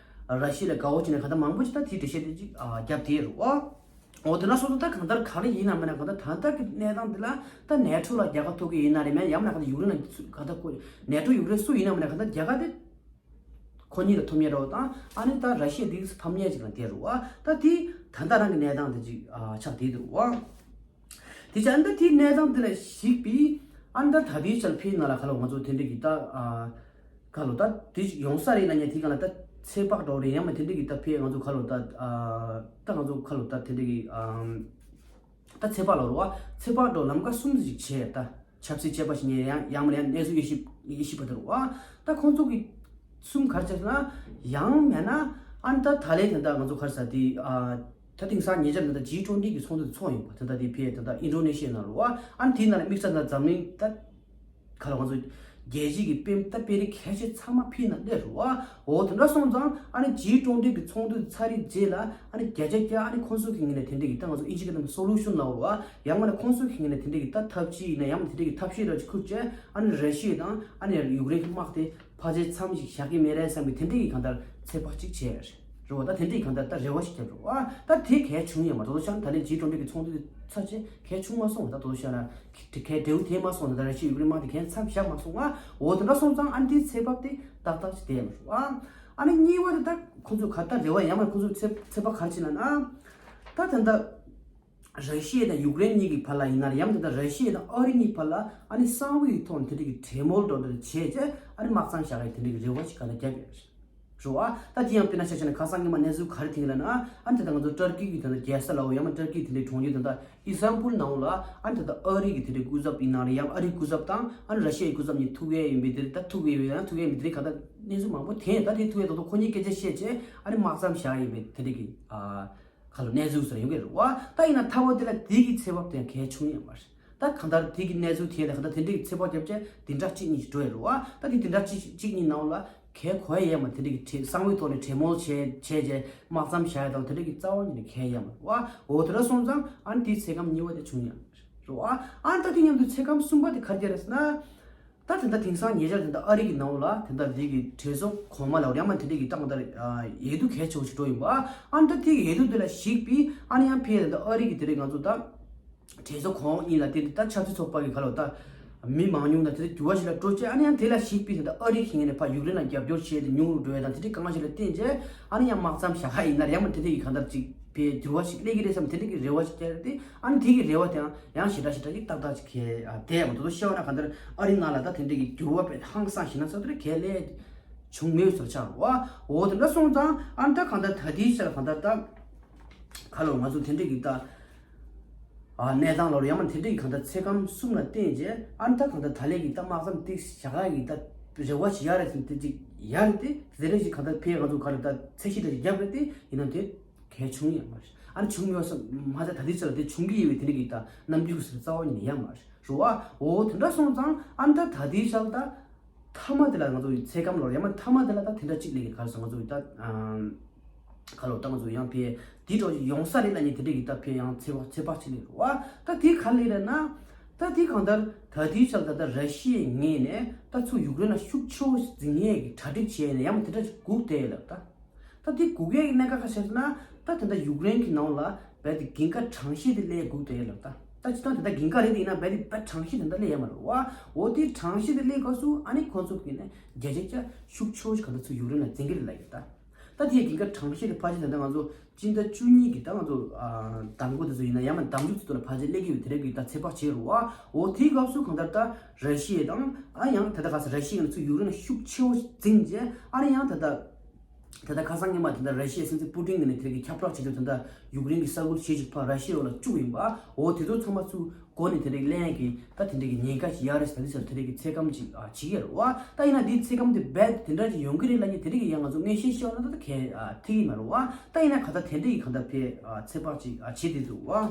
ར་ཤི་ཡ་ལ་དགའ་བོ་བྱས་ནས་ག་ད་མང་པོ་ཅིག་ད་དེའི་འགྲེལ་བཤད་དེ་ཅིག་རྒྱབ་དེ་རེད་བ། འོ་དེ་འདྲ་སོང་ཙང་ད་གང་ལྟར་ག་རེ་ཡིན་ན་མིན་ན་ག་ད་ད་ལྟ་གི་གནས་སྟངས་འདི་ལ་ད་ནེ་ཊོ་ལ་རྒྱལ་ཁ་ཐོབ་གི་ཡིན་ན་རེད་མིན་ཡང་མིན་ན་ག་ད་ཡུཀ་རེན་ལ་ག་ད་ཁོ་ནེ་ཊོ་ཡུཀ་རེན་སུ་ཡིན་ན་མིན་ན་ག་ད་རྒྱལ་ཁ་དེ། ཁོ་གཉིས་ལ་ཐོབ་ཉེ་རོགས་དང་ཨ་ནི་ད་ར་ཤི་ཡ་དེ་ཕམ་ཉེ་ཅིག་ལ་བསྡད་རོགས་ཨ་ད་དེ་ད་ལྟ་རང་གི་གནས་སྟངས་དེ་ཅིག་ཨ་ཆགས་བསྡད་འདུག་ཨ། དེ་ཅི་ཨ་ནི་ད་དེའི་གནས་སྟངས་དེ་ལ་གཞིགས་པའི་ཨ་ནི་ད་ད་ལྟའི་ཆར་ཕའི་ནང་ལ་ག་ལ་ང་ཚོ་དེ་འདྲ་གི་ད་ཨ་ག་ལོ་ད་དེ་ཅིག་ཡོང་ས་རེད་ལ་ཉེ་དེ་ག་ལ་ད་ཚེ་དཔག་འགྲོ་རེད་ཡང་མ་དེ་འདྲ་གི་ད་ཕའི་ང་ཚོ་ག་ལོ་ད་ཨ་ད་ང་ཚོ་ག་ལོ་ད་དེ་འདྲ་གི་ཨ། ད་ཚེ་དཔག་ལོ་རུ་བ་ཚེ་དཔག་འགྲོ་ལམ་ཀ་གསུམ་ཞིག་བྱས་ད་ཆབ་སྲིད་དཔྱད་པ་ཞིག་ནས་ཡང་ཡང་མིན་ཡང་གནས་ཚུལ་དབྱེ་ཞིབ་དབྱེ་ཞིབ་པ་དེ་རུ་བ་ད་ཁོང་ཚོ་གི་གསུམ་གར་བྱས་ན་ཡང་མེད་ན་ཨ་ནི་ད་ད་ལན་དེ་འདྲ་ང་ཚོ་གར་ས་དེ་ད་དེང་སང་ཉེ་ཆར་འདི་ད་ཇི་ཊོན་ཊི་གི་ཚོགས་འདུ་ཚོགས་ཡོད་པ་དེ་འདྲ་དེ་ཕེ་དེ་འདྲ་ཨིན་ཌོ་ནེ་ཤི་ཡ་ནང་རུ་བ་ཨ་ནི་དེའི་ནང་ལ་དམིགས་བསལ་ད་འཛམ་གླིང་ད། ཁ་ལོ་ང་ཚོ་རྒྱལ་སྤྱིའི་གི་དཔེ་ད་དཔེ་རིགས་གལ་ཆེ་ཚང་མ་ཕིའི་ནང་སླེབས་རུ་བ། འོ་དེ་འདྲ་སོང་ཙང་ཨ་ནི་ཇི་ཊོན་ཊི་གི་ཚོགས་འདུ་ཚར་རེ་རྗེས་ལ་ཨ་ནི་བརྒྱ་ཆ་བརྒྱ་ཨ་ནི་ཁོང་ཚོ་གི་ངོས་ནས་དེ་འདྲ་གི་ད་ང་ཚོ་ཨིན་ཇི་སྐད་ནང་སོ་ལུ་ཤན་ལབ་རུ་བ། ཡང་མིན་ན་ཁོང་ཚོ་གི་ངོས་ནས་དེ་འདྲ་གི་ད་ཐབས་ཇུས་ཡིན་ན་ཡང་མིན་དེ་འདྲ་གི་ཐབས་ཤེས་ར་ཅིག་ཁུར་བྱས་ཨ་ནི་ར་ཤི་ཡ་དང་ཨ་ནི་ཡུཀ་རེན་གི་དམག་དེ་ཕལ་ཆེར་མཚམས་ཤིག་བཞག་གི་མེད་རེད་བསམ་པའི་དེ་འདྲ་གི་གང་ལྟར་ཚོད་དཔག་ཅིག་བྱས་རེད་བ། ད་དེ་འདྲ་གི་གང་ལྟར་ད་རེ་བ་ཞིག་བརྒྱབ་རུ་བ། ད་དེ་གལ་བྱུང་ཡོད་མ་རེད། དོ་ཤང་ད་ལན་ཇི་ཊོན་ཊི་གི་ཚོགས་འདུ་ཚར་རྗེས་གལ་བྱུང་མ་སོང་བ། ད་དོ་ཤང་ན། དེ་གའི་འབྲས་བུ་དེ་མ་སོང་ན་ད་ར་ཤི་ཡ་ཡུཀ་རེན་དམག་དེ་གན་མཚམས་བཞག་མ་སོང་ང་། འོ་དེ་འདྲ་སོང་ཙང་ཨ་ནི་དེའི་ཚེ་དཔག་དེ་ཏག་ཏག་ཅིག་བསྡད་མ་རུང་ཨ། ཨ་ནི་གཉིས་པ་དེ་ད་ཁོང་ཚོ་ག་ད་རེ་བ་ཡང་མ་ཁོང་ཚོ་ཚེ་ཚེ་དཔག་ག་རེ་བྱེད་ན་ན། ད་དེ་འདྲ་ར་ཤི་ཡ་དང་ཡུཀ་རེན་གཉིས་ཀྱི་བར་ལ་ཡིན་ན་ཡང་དེ་ད་ར་ཤི་ཡ་དང་ཨ་རི་གཉིས་བར་ལ་ཨ་ནི་གསང་བའི་ཐོག་ནས་དེ་འདྲ་གི་གྲོས་མོལ་འགྲོ་འདྲ་བྱས་རྗེས་ཨ་ནི་དམག་མཚམས་བཞག་ཡ་དེ་འདྲ་གི་རེ་བ་ཞིག་ག་ལ་བརྒྱབ་ཡོད་རེད། རུ་ཨ། ད་དེ་ཡང་དཔེར་ན་ཆ་བཞག་ན་ཁ་སང་ཉི་མ་གནས་ཚུལ་ག་རེ་ཐོན་ལབ་ན་ཨ་ནི་ད་ལྟ་ང་ཚོ་ཏར་ཀི་གི་ད་ལྟ་རྒྱལ་ས་ལའོ་ཡང་མ་ཏར་ཀི་དེ་འདྲའི་གྲོང་ཁྱེར་ད་ལྟ་ཨི་སྟན་བུལ་ནང་ལ་ཨ་ནི་ད་ལྟ་ཨ་རི་གི་དེ་འདྲའི་སྐུ་ཚབ་ཡིན་ན་རེད་ཡང་ཨ་རིའི་སྐུ་ཚབ་དང་ཨ་ནི་ར་ཤི་ཡའི་སྐུ་ཚབ་གཉིས་ཐུག་ཡས་ཡིན་པའི་དེ་ད་ཐུག་ཡས་ཡོད་ཡང་ཐུག་ཡས་མི་དེ་འདྲའི་ག་ད་གནས་ཚུལ་མང་པོ་ཐོན། ད་དེ་ཐུག་ཡས་ད་དུང་ཁོ་གཉིས་སྐད་ཆ་བཤད་བྱས་ཨ་ནི་དམག་མཚམས་བཞག་ཡས་ཡིན་པའི་དེ་འདྲའི་གི་ཨ་ཁ་ལོ་གནས་ཚུལ་ཟེར་ཡོང་གི་རེད་བ། ད་ཡིན་ན་ཐ་བ་དེ་ལ་དེ་གི་ཚེ་བབ་དེ་ཡང་གལ་ཆུང་ཡས་མ་རེད། ད་གང་ལྟར་དེ་གི་གནས་ཚུལ་དེ་ལ་གང་ལྟར་དེ་འདྲའི་ཚེ་དཔག་བརྒྱབ་བྱས་དེ་འདྲ་གཅིག་གཉིས་ཤིག་འགྲོ་ཡ་རེད་བ། ད་དེ་དེ་འདྲ་གཅིག་གཅིག་གཉིས་ནང་ལ་གལ་གོ་ཡ་ཡས་མ་དེ་འདྲ་གི་གྲོས་གསང་བའི་ཐོག་ནས་གྲོས་མོལ་བྱས་བྱས་རྗེས་དམག་མཚམས་བཞག་ཡ་དང་དེ་འདྲ་གི་རྩ་བ་ཉིད་ནས་གལ་ཡས་མ་རེད་བ། འོ་དེ་འདྲ་སོང་ཙང་ཨ་ནི་དེའི་ཚེ་སྐམ་གཉིས་པ་དེ་བྱུང་ཡ་རེད་བ། ཨ་ནི་ད་དེ་མཉམ་དུ་ཚེ་སྐམ་གསུམ་པ་དེ་ག་རེ་རེད་ཟེར་ན། ད་དེ་འདྲ་དེང་སང་ཉེ་ཆར་དེ་འདྲ་ཨ་རི་གི་ནང་ལ་དེ་འདྲ་ལི་གི་གྲོས་ཚོགས་གོང་མ་ལ་ཡང་མ་དེ་འདྲ་གི་ཏང་དར་ཡེ་དུ་གལ་ཆེ་བོ་ཞིག་འགྲོ་ཡིན་པ། ཨ་ནི་ད་དེ་གི་ཡེ་དུ་དེ་ལ་གཞིགས་པའི་ཨ་ནི་ཡང་ཕེ་དེ་འདྲ་ཨ་རི་གི་དེ་འདྲ་ང་ཚོ་ད་གྲོས་ཚོགས་གོང་གཉིས་ལ་དེ་འདྲ་ད་ཆབ་སྲིད་ཚོགས་པ་གི་ཁ་ལོ་ད་མི་མང་ཉུང་ད་དེ་འདྲ་འགྱུར་བ་ཞིག་ལ་འགྲོ་བྱས། ཨ་ནི་ཡང་དེ་ལ་གཞིགས་པའི་དེ་འདྲ་ཨ་རི་གི་ངོས་ནས་ཕ་ཡུཀ་རེན་ལ་རྒྱབ་སྐྱོར་བྱས་ཏེ་ཉུང་རུ་འགྲོ་ཡ་དང་དེ་འདྲ་གང་ཞིག་ལ་བརྟེན་བྱས་ཨ་ནི་ཡང་དམག་མཚམས་བཞག་ག་ཡིན་ན་ཡང་མ་དེ་འདྲ་གི་གང་ལྟར་ཅིག་ཕེ་འགྱུར་བ་ཞིག་སླེབས་ཀྱི་རེད་བསམ་དེ་འདྲ་གི་རེ་བ་ཞིག་བསྐྱེད་དེ་ཨ་ནི་དེ་གི་རེ་བ་དེའང་། ཡང་ཞེ་དྲག་ཞེ་དྲག་གི་ཏག་ཏག་ཅིག་གས་དེ་མ་ཐུབ་ཤེས་བ་ན་གང་ལྟར་ཨ་རི་ནང་ལ་ད་དེ་འདྲ་གི་འགྱུར་བ་དཔེ་ཧང་སང་ཞིག་ན་ས་དེ་གས་ལས་བྱུང་མེད་ཟེར་ཆགས་རོ། འོ་དེ་འདྲ་སོང་ཙང་ཨ་ནི་ད་གང་ལྟར་ད་དེའི་ཕྱིར་གང་ལྟར་ད་ག་ལོ་ང་ཚོ་དེ་འདྲ་གི་ད་ཨ་གནས་སྟངས་ལོར་ཡང་མ་དེ་འདྲ་གི་གང་ལྟར་ཚེ་སྐམ་གསུམ་ལ་བརྟེན་རྗེས་ཨ་ནི་ད་གང་ལྟར་ད་ལས་གི་ད་དམག་མཚམས་ཏིག་བཞག་ག་གི་ད་རེ་བ་ཞིག་ཡ་རེད་ཟེར་དེ་ཅིག་ཡ་རེད་དེ་དེ་རེད་ཞིག་གང་ལྟར་ཕེ་ང་ཚོ་ག་ལ་ད་ཚད་གཞི་འདྲ་ཞིག་བརྒྱབ་རེད་དེ་ཡིན་ན་དེ། གལ་བྱུང་ཡང་མ་རེད། ཨ་ནི་བྱུང་མེད་ས་མ་ཚད་ད་ལྟའི་ཆ་ལ་དེ་བྱུང་གི་ཡོད་པའི་དེ་འདྲ་གི་ད་རྣམ་འགྱུར་ཟེར་རྩ་བ་ཉིད་ནས་ཡང་མ་རེད་རོ། ཨ་འོ་དེ་འདྲ་སོང་ཙང་ཨ་ནི་ད་ད་ལྟའི་ཆ་ལ་ད་མཐའ་མ་དེ་ལ་ང་ཚོ་ཚེ་སྐམ་ལོར་ཡང་མ་མཐའ་མ་དེ་ལ་ད་དེ་འདྲ་གཅིག་ལས་ཀྱི་གར་སོང་ང་ཚོ་ད་ ཁ་ལོ་ཏང་ཚོ་ཡང་ཕེ་དེ་འདྲ་ཡོང་ས་རེད་ལབ་ནས་དེ་འདྲ་གི་ད་ཕེ་ཡང་ཚེ་བ་ཚེ་བ་ཆེ་ནས་རེད་བ། ད་དེ་ག་ལེ་རེད་ན། ད་དེ་གང་ལྟར་ད་དེའི་ཆ་ལ་ད་ལྟ་ར་ཤི་ཡའི་ངོས་ནས་ད་ཚུར་ཡུཀ་རེན་ལ་ཤུགས་ཆེ་བོ་འཛིན་ཡས་ཀྱི་གྲ་སྒྲིག་བྱས་ནས་ཡང་མ་དེ་འདྲ་ཞིག་སྒུག་བསྡད་ཡོད་ལབ་ད། ད་དེ་སྒུག་ཡས་ཀྱི་གནད་འགག་ཁ་ཤས་ན་ད་དེ་འདྲ་ཡུཀ་རེན་གྱི་ནང་ལ་བས་དེ་འགན་ཁག་གྲངས་བཤེར་དེ་སླེབས་སྒུག་བསྡད་ཡོད་ལབ་ད། ད་སྤྱིར་བཏང་དེ་འདྲ་འགན་ཁག་རེད་དེ་ཡིན་ན་བས་དེ་བས་གྲངས་བཤེར་དེ་འདྲ་སླེབས་ཡོད་མ་རེད་བ། འོ་དེ་གྲངས་བཤེར་དེ་སླེབས་སྐབས་སུ་ཨ་ནི་ཁོང་ཚོ་གི་ནས་རྒྱ་ཆེ་ཆ་ཤུགས་ཆེ་བོ་ཞིག་ག་འདྲ་ཚུར་ཡུཀ་རེན་ལ་འཛིན་གྱི་རེད་ལབ་ཡོད་ད། ད་དེའི་འགན་ཁག་གྲངས་བཤེར་དེ་ཕལ་ཆེར་ད་ལྟ་ང་ཚོ་སྤྱི་ཟླ་བཅུ་གཉིས་ཀྱི་ད་ང་ཚོ་ཨ་ཟླ་མགོ་དེ་ཚོ་ཡིན་ན་ཡང་མ་ཟླ་མཇུག་ཚོ་ལ་ཕལ་ཆེར་སླེབས་ཀྱི་ཡོད་དེ་རེད་གི་ད་ཚོད་དཔག་བྱེད་རུང་བ། འོ་དེའི་སྐབས་སུ་གང་ལྟར་ད་ར་ཤི་ཡ་དང་ཨ་ཡང་ད་ལྟ་ག་ས་ར་ཤི་ཡ་ནས་ཚུར་ཡུཀ་རེན་ལ་ཤུགས་ཆེ་བོ་འཛིན་རྗེས་ཨ་ནི་ཡང་ད་ལྟ་ད་ལྟ་ཁ་སང་ཉི་མ་ད་ལྟ་ར་ཤི་ཡའི་སྲིད་འཛིན་པུ་ཏིན་གྱིས་ནས་དེ་རིང་གི་ཁྱབ་བསྒྲགས་བྱེད་དུས་ད་ལྟ་ཡུཀ་རེན་གྱི་ས་ཁུལ་ཞེ་ཅིག་ཕར་ར་ཤི་ཡའི་འོག་ལ་བཅུག་ཡིན་པ། འོ་དེ་ཚོ་ཚང་མ་ཚུར་སྒོ་ནས་དེ་རིང་གླེང་ཡས་ཀྱི་ད་དེ་འདྲ་གི་ཉེན་ཁ་ཞིག་ཡོད་རེད་ཟེར་དུས་ཚོད་དེ་རིང་གི་ཚད་བཀག་ཅིག་ཨ་བྱེད་ཀྱི་རེད་བ། ད་ཡིན་ན་དེའི་ཚད་བཀག་དེ་རྦད་དེ་འདྲ་ཅིག་ཡོང་གི་རེད་ལབ་ནས་དེ་རིང་གི་ཡང་ང་ཚོ་མངོན་ཤེས་ཤོར་ན་ད་ད་གས་ཨ་ཐིག་གི་མ་རེད་བ། ད་ཡིན་ན་ག་ད་དེ་འདྲ་ཡི་ག་ད་ཕེ་ཨ་ཚད་དཔག་ཅིག་ཨ་བྱེད་དེ་འདུག་བ།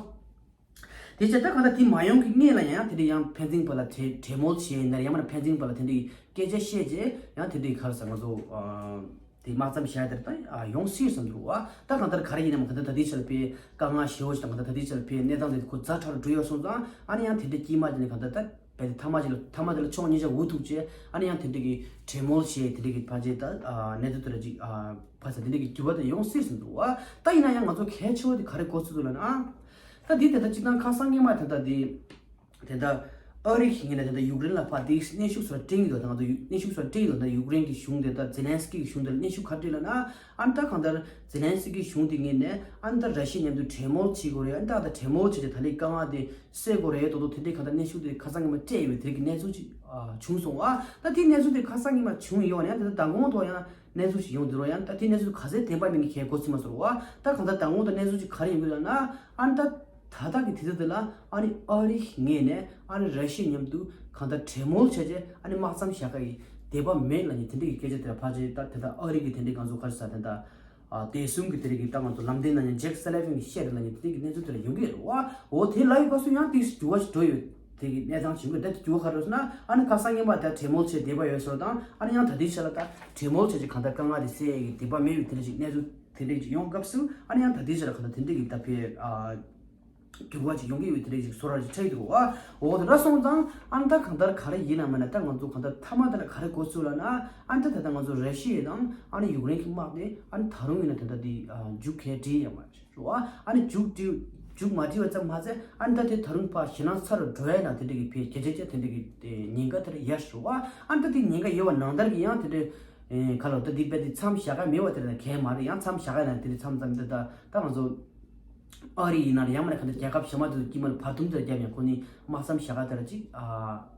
དེ་བྱས་ད་ག་ད་དེ་མ་ཡོང་གི་སྔོན་ལ་ཡང་དེ་འདྲ་ཡང་ཕན་ཚུན་བར་ལ་གྲོས་གྲོས་མོལ་བྱས་ཡིན་ན་ཡང་མ་ན་ཕན་ཚུན་བར་ལ་དེ་འདྲ་ཡི་སྐད་ཆ་བཤད་རྗེས་ཡང་དེ་འདྲ་ཡི་ག་རེ་ཟེར་ང་ཚོ་ཨ། དེ་དམག་མཚམས་བཞག་དེར་ད་ཡོང་སྲིད་བསམ་འདུག་བ། ད་གང་ལྟར་ག་རེ་ཡིན་ནའང་ད་ལྟ་ད་ལྟའི་ཆར་ཕའི་དཀའ་ངལ་ཞེ་བོ་ཞིག་དང་ད་ལྟ་ད་ལྟའི་ཆར་ཕའི་གནས་སྟངས་དེ་ཁོ་ཛ་དྲག་འགྲོ་ཡོད་སོང་ཙང་ཨ་ནི་ཡང་དེ་འདྲའི་དཀྱིལ་མ་དེ་ནས་གང་ལྟར་ད་བས་དེ་ཐ་མ་ཅིག་ལ་ཐ་མ་དེ་ལ་ཕྱོགས་གཉིས་ཆ་འུ་ཐུག་བྱས་ཨ་ནི་ཡང་དེ་འདྲའི་གི་གྲོས་མོལ་བྱས་དེ་འདྲའི་གི་ཕལ་ཆེར་ད་གནས་ཚུལ་དེ་འདྲ་ཅིག་ཕལ་ཆེར་དེ་འདྲའི་གི་འགྱུར་བ་དེ་ཡོང་སྲིད་བསམ་འདུག་བ། ད་ཡིན་ན་ཡང་ང་ཚོ་གལ་ཆེ་བོ་དེ་ག་རེ་གོ་ཚུལ་འདུག་ལབ་ན་ཨ། ད་འདི་དེ་ལྟ་སྤྱིར་བཏང་ཁ་སང་སྔོན་མ་དེ་ལྟ་དེ། དེ་ལྟ་ཨ་རི་གི་ངོས་ནས་དེ་ལྟ་ཡུཀ་རེན་ལ་ཕར་དེའི་གནོན་ཤུགས་སོགས་སྤྲད་ཀྱི་འདུག་ད་ང་ཚོ་ཡུ་གནོན་ཤུགས་སོགས་སྤྲད་ཀྱི་འདུག་ད་ཡུཀ་རེན་གྱི་གཞུང་དེ་ལྟ་ཛེ་ལན་སི་ཀི་གི་གཞུང་དེ་ལ་གནོན་ཤུགས་ག་རེ་སྤྲད་ལབ་ན་ཨ་ནི་ད་གང་ལྟར་ཛེ་ལན་སི་ཀི་གི་གཞུང་དེ་ངོས་ནས་ཨ་ནི་ད་ར་ཤི་ཡ་མཉམ་དུ་གྲོས་མོལ་བྱེད་དགོས་རེད། ཨ་ནི་ད་ད་གྲོས་མོལ་བྱས་ཏེ་ད་ལས་དཀའ་ངལ་དེ་སེལ་དགོས་རེད་དོ་དོ་དེ་འདྲའི་གང་ལྟར་གནོན་ཤུགས་དེ་ཁ་སང་ཉི་མ་སྤྲད་ཡོད་པའི་དེ་རིགས་ཀྱི་གནས་ཚུལ་ཅིག་ཨ་བྱུང་སོང་བ། ད་དེ་གནས་ཚུལ་དེ་ཁ་སང་ཉི་མ་བྱུང་ཡོད་ནས་ད་ད་དགོང་ཐོག་ཡང་གནས་ཚུལ་ཞིག་ཡོང་འདུག་རོགས། ཡང་ད་དེ་གནས་ཚུལ་ག་ཚད་བདེན་པ་མིན་གྱི་ཁྱད་གོ་ཚུལ་མ་སོར་བ། ད་གང་ལྟར་དང་པོ་དང་གནས་ཚུལ་ཅིག་ག་རེ་ཡིན་དགོས་ལབ་ན་ཨ་ནི་ད་ད་ལྟ་གི་དུས་ཚོད་འདི་ལ་ཨ་ནི་ཨ་རི་ངོས་ནས་ཨ་ནི་ར་ཤི་ཡ་མཉམ་དུ་གང་ལྟར་གྲོས་མོལ་བྱས་རྗེས་ཨ་ནི་དམག་མཚམས་བཞག་ག་ཡི་འདོད་པ་མེད་ལབ་ནས་དེ་འདྲ་གི་སྐད་ཆ་དེ་ལ་ཕལ་ཆེར་ད་དེ་ལྟ་ཨ་རི་གི་དེ་འདྲའི་ང་ཚོ་ག་རེ་ཟ་དེ་ལྟ་ཨ་བདེ་སྲུང་གི་དེ་རིགས་ཀྱི་ད་ང་ཚོ་ལམ་སྟོན་གནང་མཁན་ཇེག་སེ་ལེ་ཝིན་གྱིས་བཤད་རེད་ལབ་ནས་དེ་འདྲ་གི་གནས་ཚུལ་དེ་ལ་ཡོང་གི་རེད་བ། འོ་དེ་ལ་ཡོད་སྐབས་སུ་ཡང་ཏིག་འགྱུར་བ་ཞིག་འགྲོ་ཡོད། དེ་གི་གནས་སྟངས་བྱུང་གི་འདུག་འགྱུར་བ་ག་རེ་ཟེར་ན་ཨ་ནི་ཁ་སང་སྔོན་མ་ད་གྲོས་མོལ་བྱས་བསྡད་པ་ཡོད་སོགས་དང་ཨ་ནི་ཡང་ད་ལྟའི་ཆ་ལ་ད་གྲོས་མོལ་བྱས་རྗེས་གང་ལྟར་དཀའ་ངལ་དེ་སེལ་ཡས་ཀྱི་འདོད་པ་མེད་པའི་དེ་འདྲ་ཞིག་གནས་ཚུལ་དེ་འདྲ་ཞིག་ཡོང་སྐབས་སུ་ཨ་ནི་ཡང་ད་ལྟའི་ཆ་ལ་གང་ལྟར་དེ་འདྲ་གི་ད་ཕེ་ཨ་འགྱུར་བ་ཅིག་ཡོང་གི་ཡོད་དེ་འདྲ་ཞིག་བཟོ་འདྲ་ཞིག་ཆགས་ཀྱི་འདུག་བ། འོ་དེ་འདྲ་སོང་ཙང་ཨ་ནི་ད་གང་ལྟར་ག་རེ་ཡིན་ན་མིན་ན་ད་ང་ཚོ་གང་ལྟར་མཐའ་མ་དེ་ལ་ག་རེ་གོ་ཚུལ་ལབ་ན་ཨ་ནི་ད་ད་ལྟ་ང་ཚོ་ར་ཤི་ཡ་དང་ཨ་ནི་ཡུཀ་རེན་གྱི་དམག་དེ་ཨ་ནི་ད་རུང་ཡིན་ན་ད་ལྟ་དེ་མཇུག་ག་སྒྲིལ་ཡོད་མ་རེད། རེད་བ། ཨ་ནི་མཇུག་སྒྲིལ་མཇུག་མ་སྒྲིལ་བ་ཙམ་མ་ཟད་ཨ་ནི་ད་དེ་ད་རུང་ཕར་ཞེད་སྣང་ཚ་རུ་འགྲོ་ཡ་ན་དེ་འདྲ་གི་ཕེ་གལ་ཆེ་ཆེ་དེ་འདྲ་གི་ཉེན་ཁ་དེ་འདྲ་ཡོད་རེད་བ། ཨ་ནི་ད་དེ་ཉེན་ཁ་ཡོད་པ་ནང་ལྟར་གི་ཡང་དེ་འདྲ་ཁ་ལོ་ད་དེ་དཔེ་དེ་མཚམས་བཞག་ག་མེད་པ་དེ་འདྲ་གལ་མ་རེད། ཡང་མཚམས་བཞག་ག་ཡ་ན་དེ་འདྲ་མཚམས་མཚམས་དེ་ད་ད་ང་ཚོ་ཨ་རི་ཡིན་ན་ཡང་མ་རེད། ག་འདྲ་རྒྱལ་ཁབ་གཞན་མ་དེ་ཚོ་དཀྱིལ་མ་ལ་བར་འདུམ་དེ་འདྲ་བརྒྱབ་ཡང་ཁོ་ནི་དམག་མཚམས་བཞག་ག་དེ་འདྲ་ཅིག་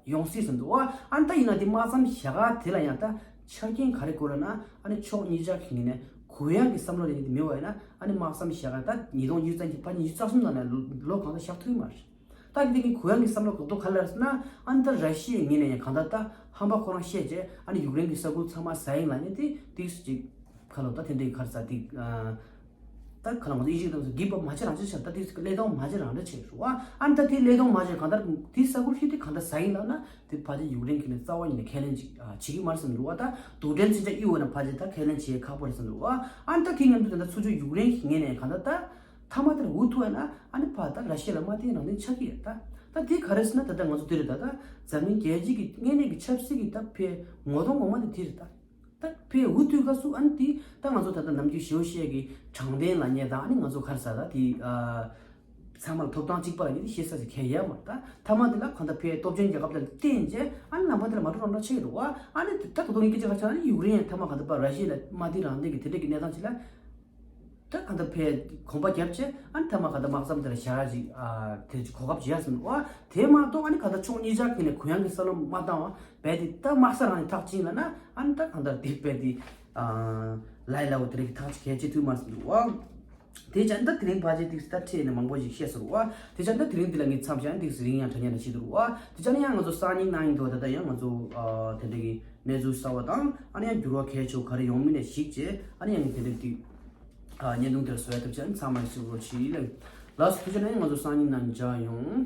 ཡོང་སྲིད་བསམ་འདུག་བ། ཨ་ནི་ད་ཡིན་ན་དེ་དམག་མཚམས་བཞག་ག་དེ་ལ་ཡང་ད་ཆ་རྐྱེན་ག་རེ་དགོས་ལབ་ན་ཨ་ནི་ཕྱོགས་གཉིས་ཆ་གི་ངོས་ནས་གུ་ཡངས་ཀྱི་བསམ་བློ་རེ་གཉིས་དེ་མེད་པ་ཡིན་ན་ཨ་ནི་དམག་མཚམས་བཞག་ག་ད་ཉིས་སྟོང་ཉི་ཤུ་རྩ་གཉིས་ཕ་ཉིས་ཤུ་རྩ་གསུམ་ནང་ནས་ལོ་ལོ་གང་ལ་བཞག་ཐུབ་ཀྱི་མ་རེད། ད་འདི་གི་གུ་ཡངས་ཀྱི་བསམ་བློ་གོ་རྟོགས་ག་ལ་རེད་ཟེར་ན་ཨ་ནི་ད་ར་ཤི་ཡའི་ངོས་ནས་ཡང་གང་ལྟར་ད་ཧམ་པ་ཁོ་རང་བཤད་རྗེས་ཨ་ནི་ཡུཀ་རེན་གྱི་ས་ཁུལ་ཚང་མ་ཟ་ཡིན་ལབ་ནས་དེ་ཏིག་ཙམ་ཅིག་ཁ་ལོ་ད་དེ་འདྲའི་ག་རེ་ཟ་དེ་ད་ཁ་ལོ་ང་ཚོ་ཨི་ཇིབ་དང་སོ་གིབ་པ་མ་བྱེད་རང་བྱེད་བྱ། ད་དེ་ཀླད་སྟོང་མ་བྱེད་རང་འདྲ་བྱེད་རུ་བ། ཨ་ནི་ད་དེ་ཀླད་སྟོང་མ་བྱེད་གང་ལྟར་དེ་ས་ཁུལ་ཞིག་དེ་གང་ལྟར་ཟ་ཡིན་ལབ་ན་དེ་ཕལ་ཆེར་ཡུཀ་རེན་གྱི་ནས་རྩ་བ་ཉིད་ནས་ཁས་ལེན་ཅིག་བྱེད་ཀྱི་མ་རེད་བསམ་རུ་བ། ད་དུག་སྦྲེལ་ཚན་ཆ་ཨི་འོ་ན་ཕལ་ཆེར་ད་ཁས་ལེན་བྱེད་ཁག་པོ་རེད་བསམ་རུ་བ། ཨ་ནི་ད་དེ་མཉམ་དུ་ད་ད་ཚུར་ཕྱོགས་ཡུཀ་རེན་གྱི་ངོས་ནས་གང་ལྟར་ད། མཐའ་མ་དེར་འུ་ཐུག་ཡ་ན་ཨ་ནི་ཕ་ད་ར་ཤི་ཡ་ལ་མ་བརྟེན་རང་བརྟེན་ཆགས་ཀྱི་ཡོད་ད། ད་དེ་ག་རེ་ཟེར་ན་ད་ལྟ་ང་ཚོ་དེ་རེད་ད། ད་འཛམ་གླིང་རྒྱལ་སྤྱི་གི་དངོས་གནས་ཀྱི་ཆབ་སྲིད་ཀྱི་ད་ཕའི་ངོ་གདོང་ངོ་མ་དེ་དེ་རེད་ད། ད་ཕའི་འུ་ཐུག་ག་སུ་ཨ་ནི་དེ་ད་ང་ཚོ་ད་ལྟ་ནམ་རྒྱུན་ཞེ་པོ་བཤད་ཀྱི་དྲང་བདེན་ལབ་མཁན་དང་ཨ་ནི་ང་ཚོ་ག་རེ་ཟེར་ད་དེ་ཨ་ཚང་མ་ལ་ཐོབ་ཐང་གཅིག་པ་ལབ་མཁན་དེ་བཤད་ས་ཞིག་གང་ཡང་ཡོད་མ་རེད་ད། མཐའ་མ་དེ་ལ་གང་ལྟར་ཕའི་སྟོབས་ཆེན་རྒྱལ་ཁབ་དེ་ལ་བརྟེན་རྗེས་ཨ་ནི་ནང་པ་དེ་ལ་མ་འགྲོ་རང་འགྲོ་ཆགས་ཀྱི་འདུག་བ། ཨ་ནི་ད་ད་དུང་ངས་སྐད་ཆ་ག་རེ་བྱས་ན་ཨ་ནི་ཡུཀ་རེན་ཡང་མཐའ་མ་གང་ལྟར་ཕར་ར་ཤི་ཡ་ལ་མ་བརྟེན་རང་བརྟེན་གྱི་དེ་འདྲ་གི་གནས་སྟངས་ཅིག་ལ། ད་གང་ལྟར་ཕའི་གོམ་པ་བརྒྱབ་བྱས་ཨ་ནི་མཐའ་མ་གང་ལྟར་དམག་མཚམས་དེ་ལ་བཞག་ཡ་ཅིག་ཨ་དེ་ཅིག་གོ་སྐབས་ཅིག་ཡོད་བསམ་འདུག་བ། དེ་མ་གཏོགས་ཨ་ནི་གང་ལྟར་ཕྱོགས་གཉིས་ཆ་གི་ནས་གུ་ཡངས་ཀྱི་བསམ་བློ་མ་བཏང་བ་རྦད་དེ་ད་དམག་ས་རང་ནས་ཐག་བཅིངས་ལབ་ན་ཨ་ནི་ད་གང་ལྟར་དེ་རྦད་དེ་ཨ་ལའི་ལའོ་དེ་རིགས་ཐག་ཅིག་གལ་ཆེ་ཐུབ་མ་སོང་འདུག་བ། དེ་ཅང་ད་དེ་རིང་ཕལ་ཆེར་ཏིག་ཙམ་ད་ཁྲིད་ནས་མང་པོ་ཞིག་བཤད་སོང་བ། དེ་ཅང་ད་དེ་རིང་འདི་ལ་ངས་མཚམས་བཞག་ཏིག་ཙམ་རིང་ཡང་དྲ་ཉན་ལ་བྱེད་འདུག་བ། དེ་ཅང་ནི་ཡང་ང་ཚོ་སང་ཉིན་གནངས་ཉིན་དུ་ད་ལྟ་ཡང་ང་ཚོ་ཨ་དེ་འདྲ་གི་གནས་ཚུལ་གསར་བ་དང་ཨ་ནི་ཡང་འགྱུར་བ་གལ་ཆེ་བ་ག་རེ་ཡོང་མིན་ནས་གཞིགས་བྱས་ཨ་ནི་ཡང་ངས་དེ་འདྲ་གི་ཨ་བརྙན་ཐུང་དེར་བཟོ་ཡ་ཐུབ་ཆ་ནི་ཚང་མ་ལ་གཟིགས་རོགས་གྱིས་ལགས། ལགས་སོ་ཐུགས་རྗེ་གནང་། ང་ཚོ་སང་ཉིན་ནང་མཇལ་ཡོང་།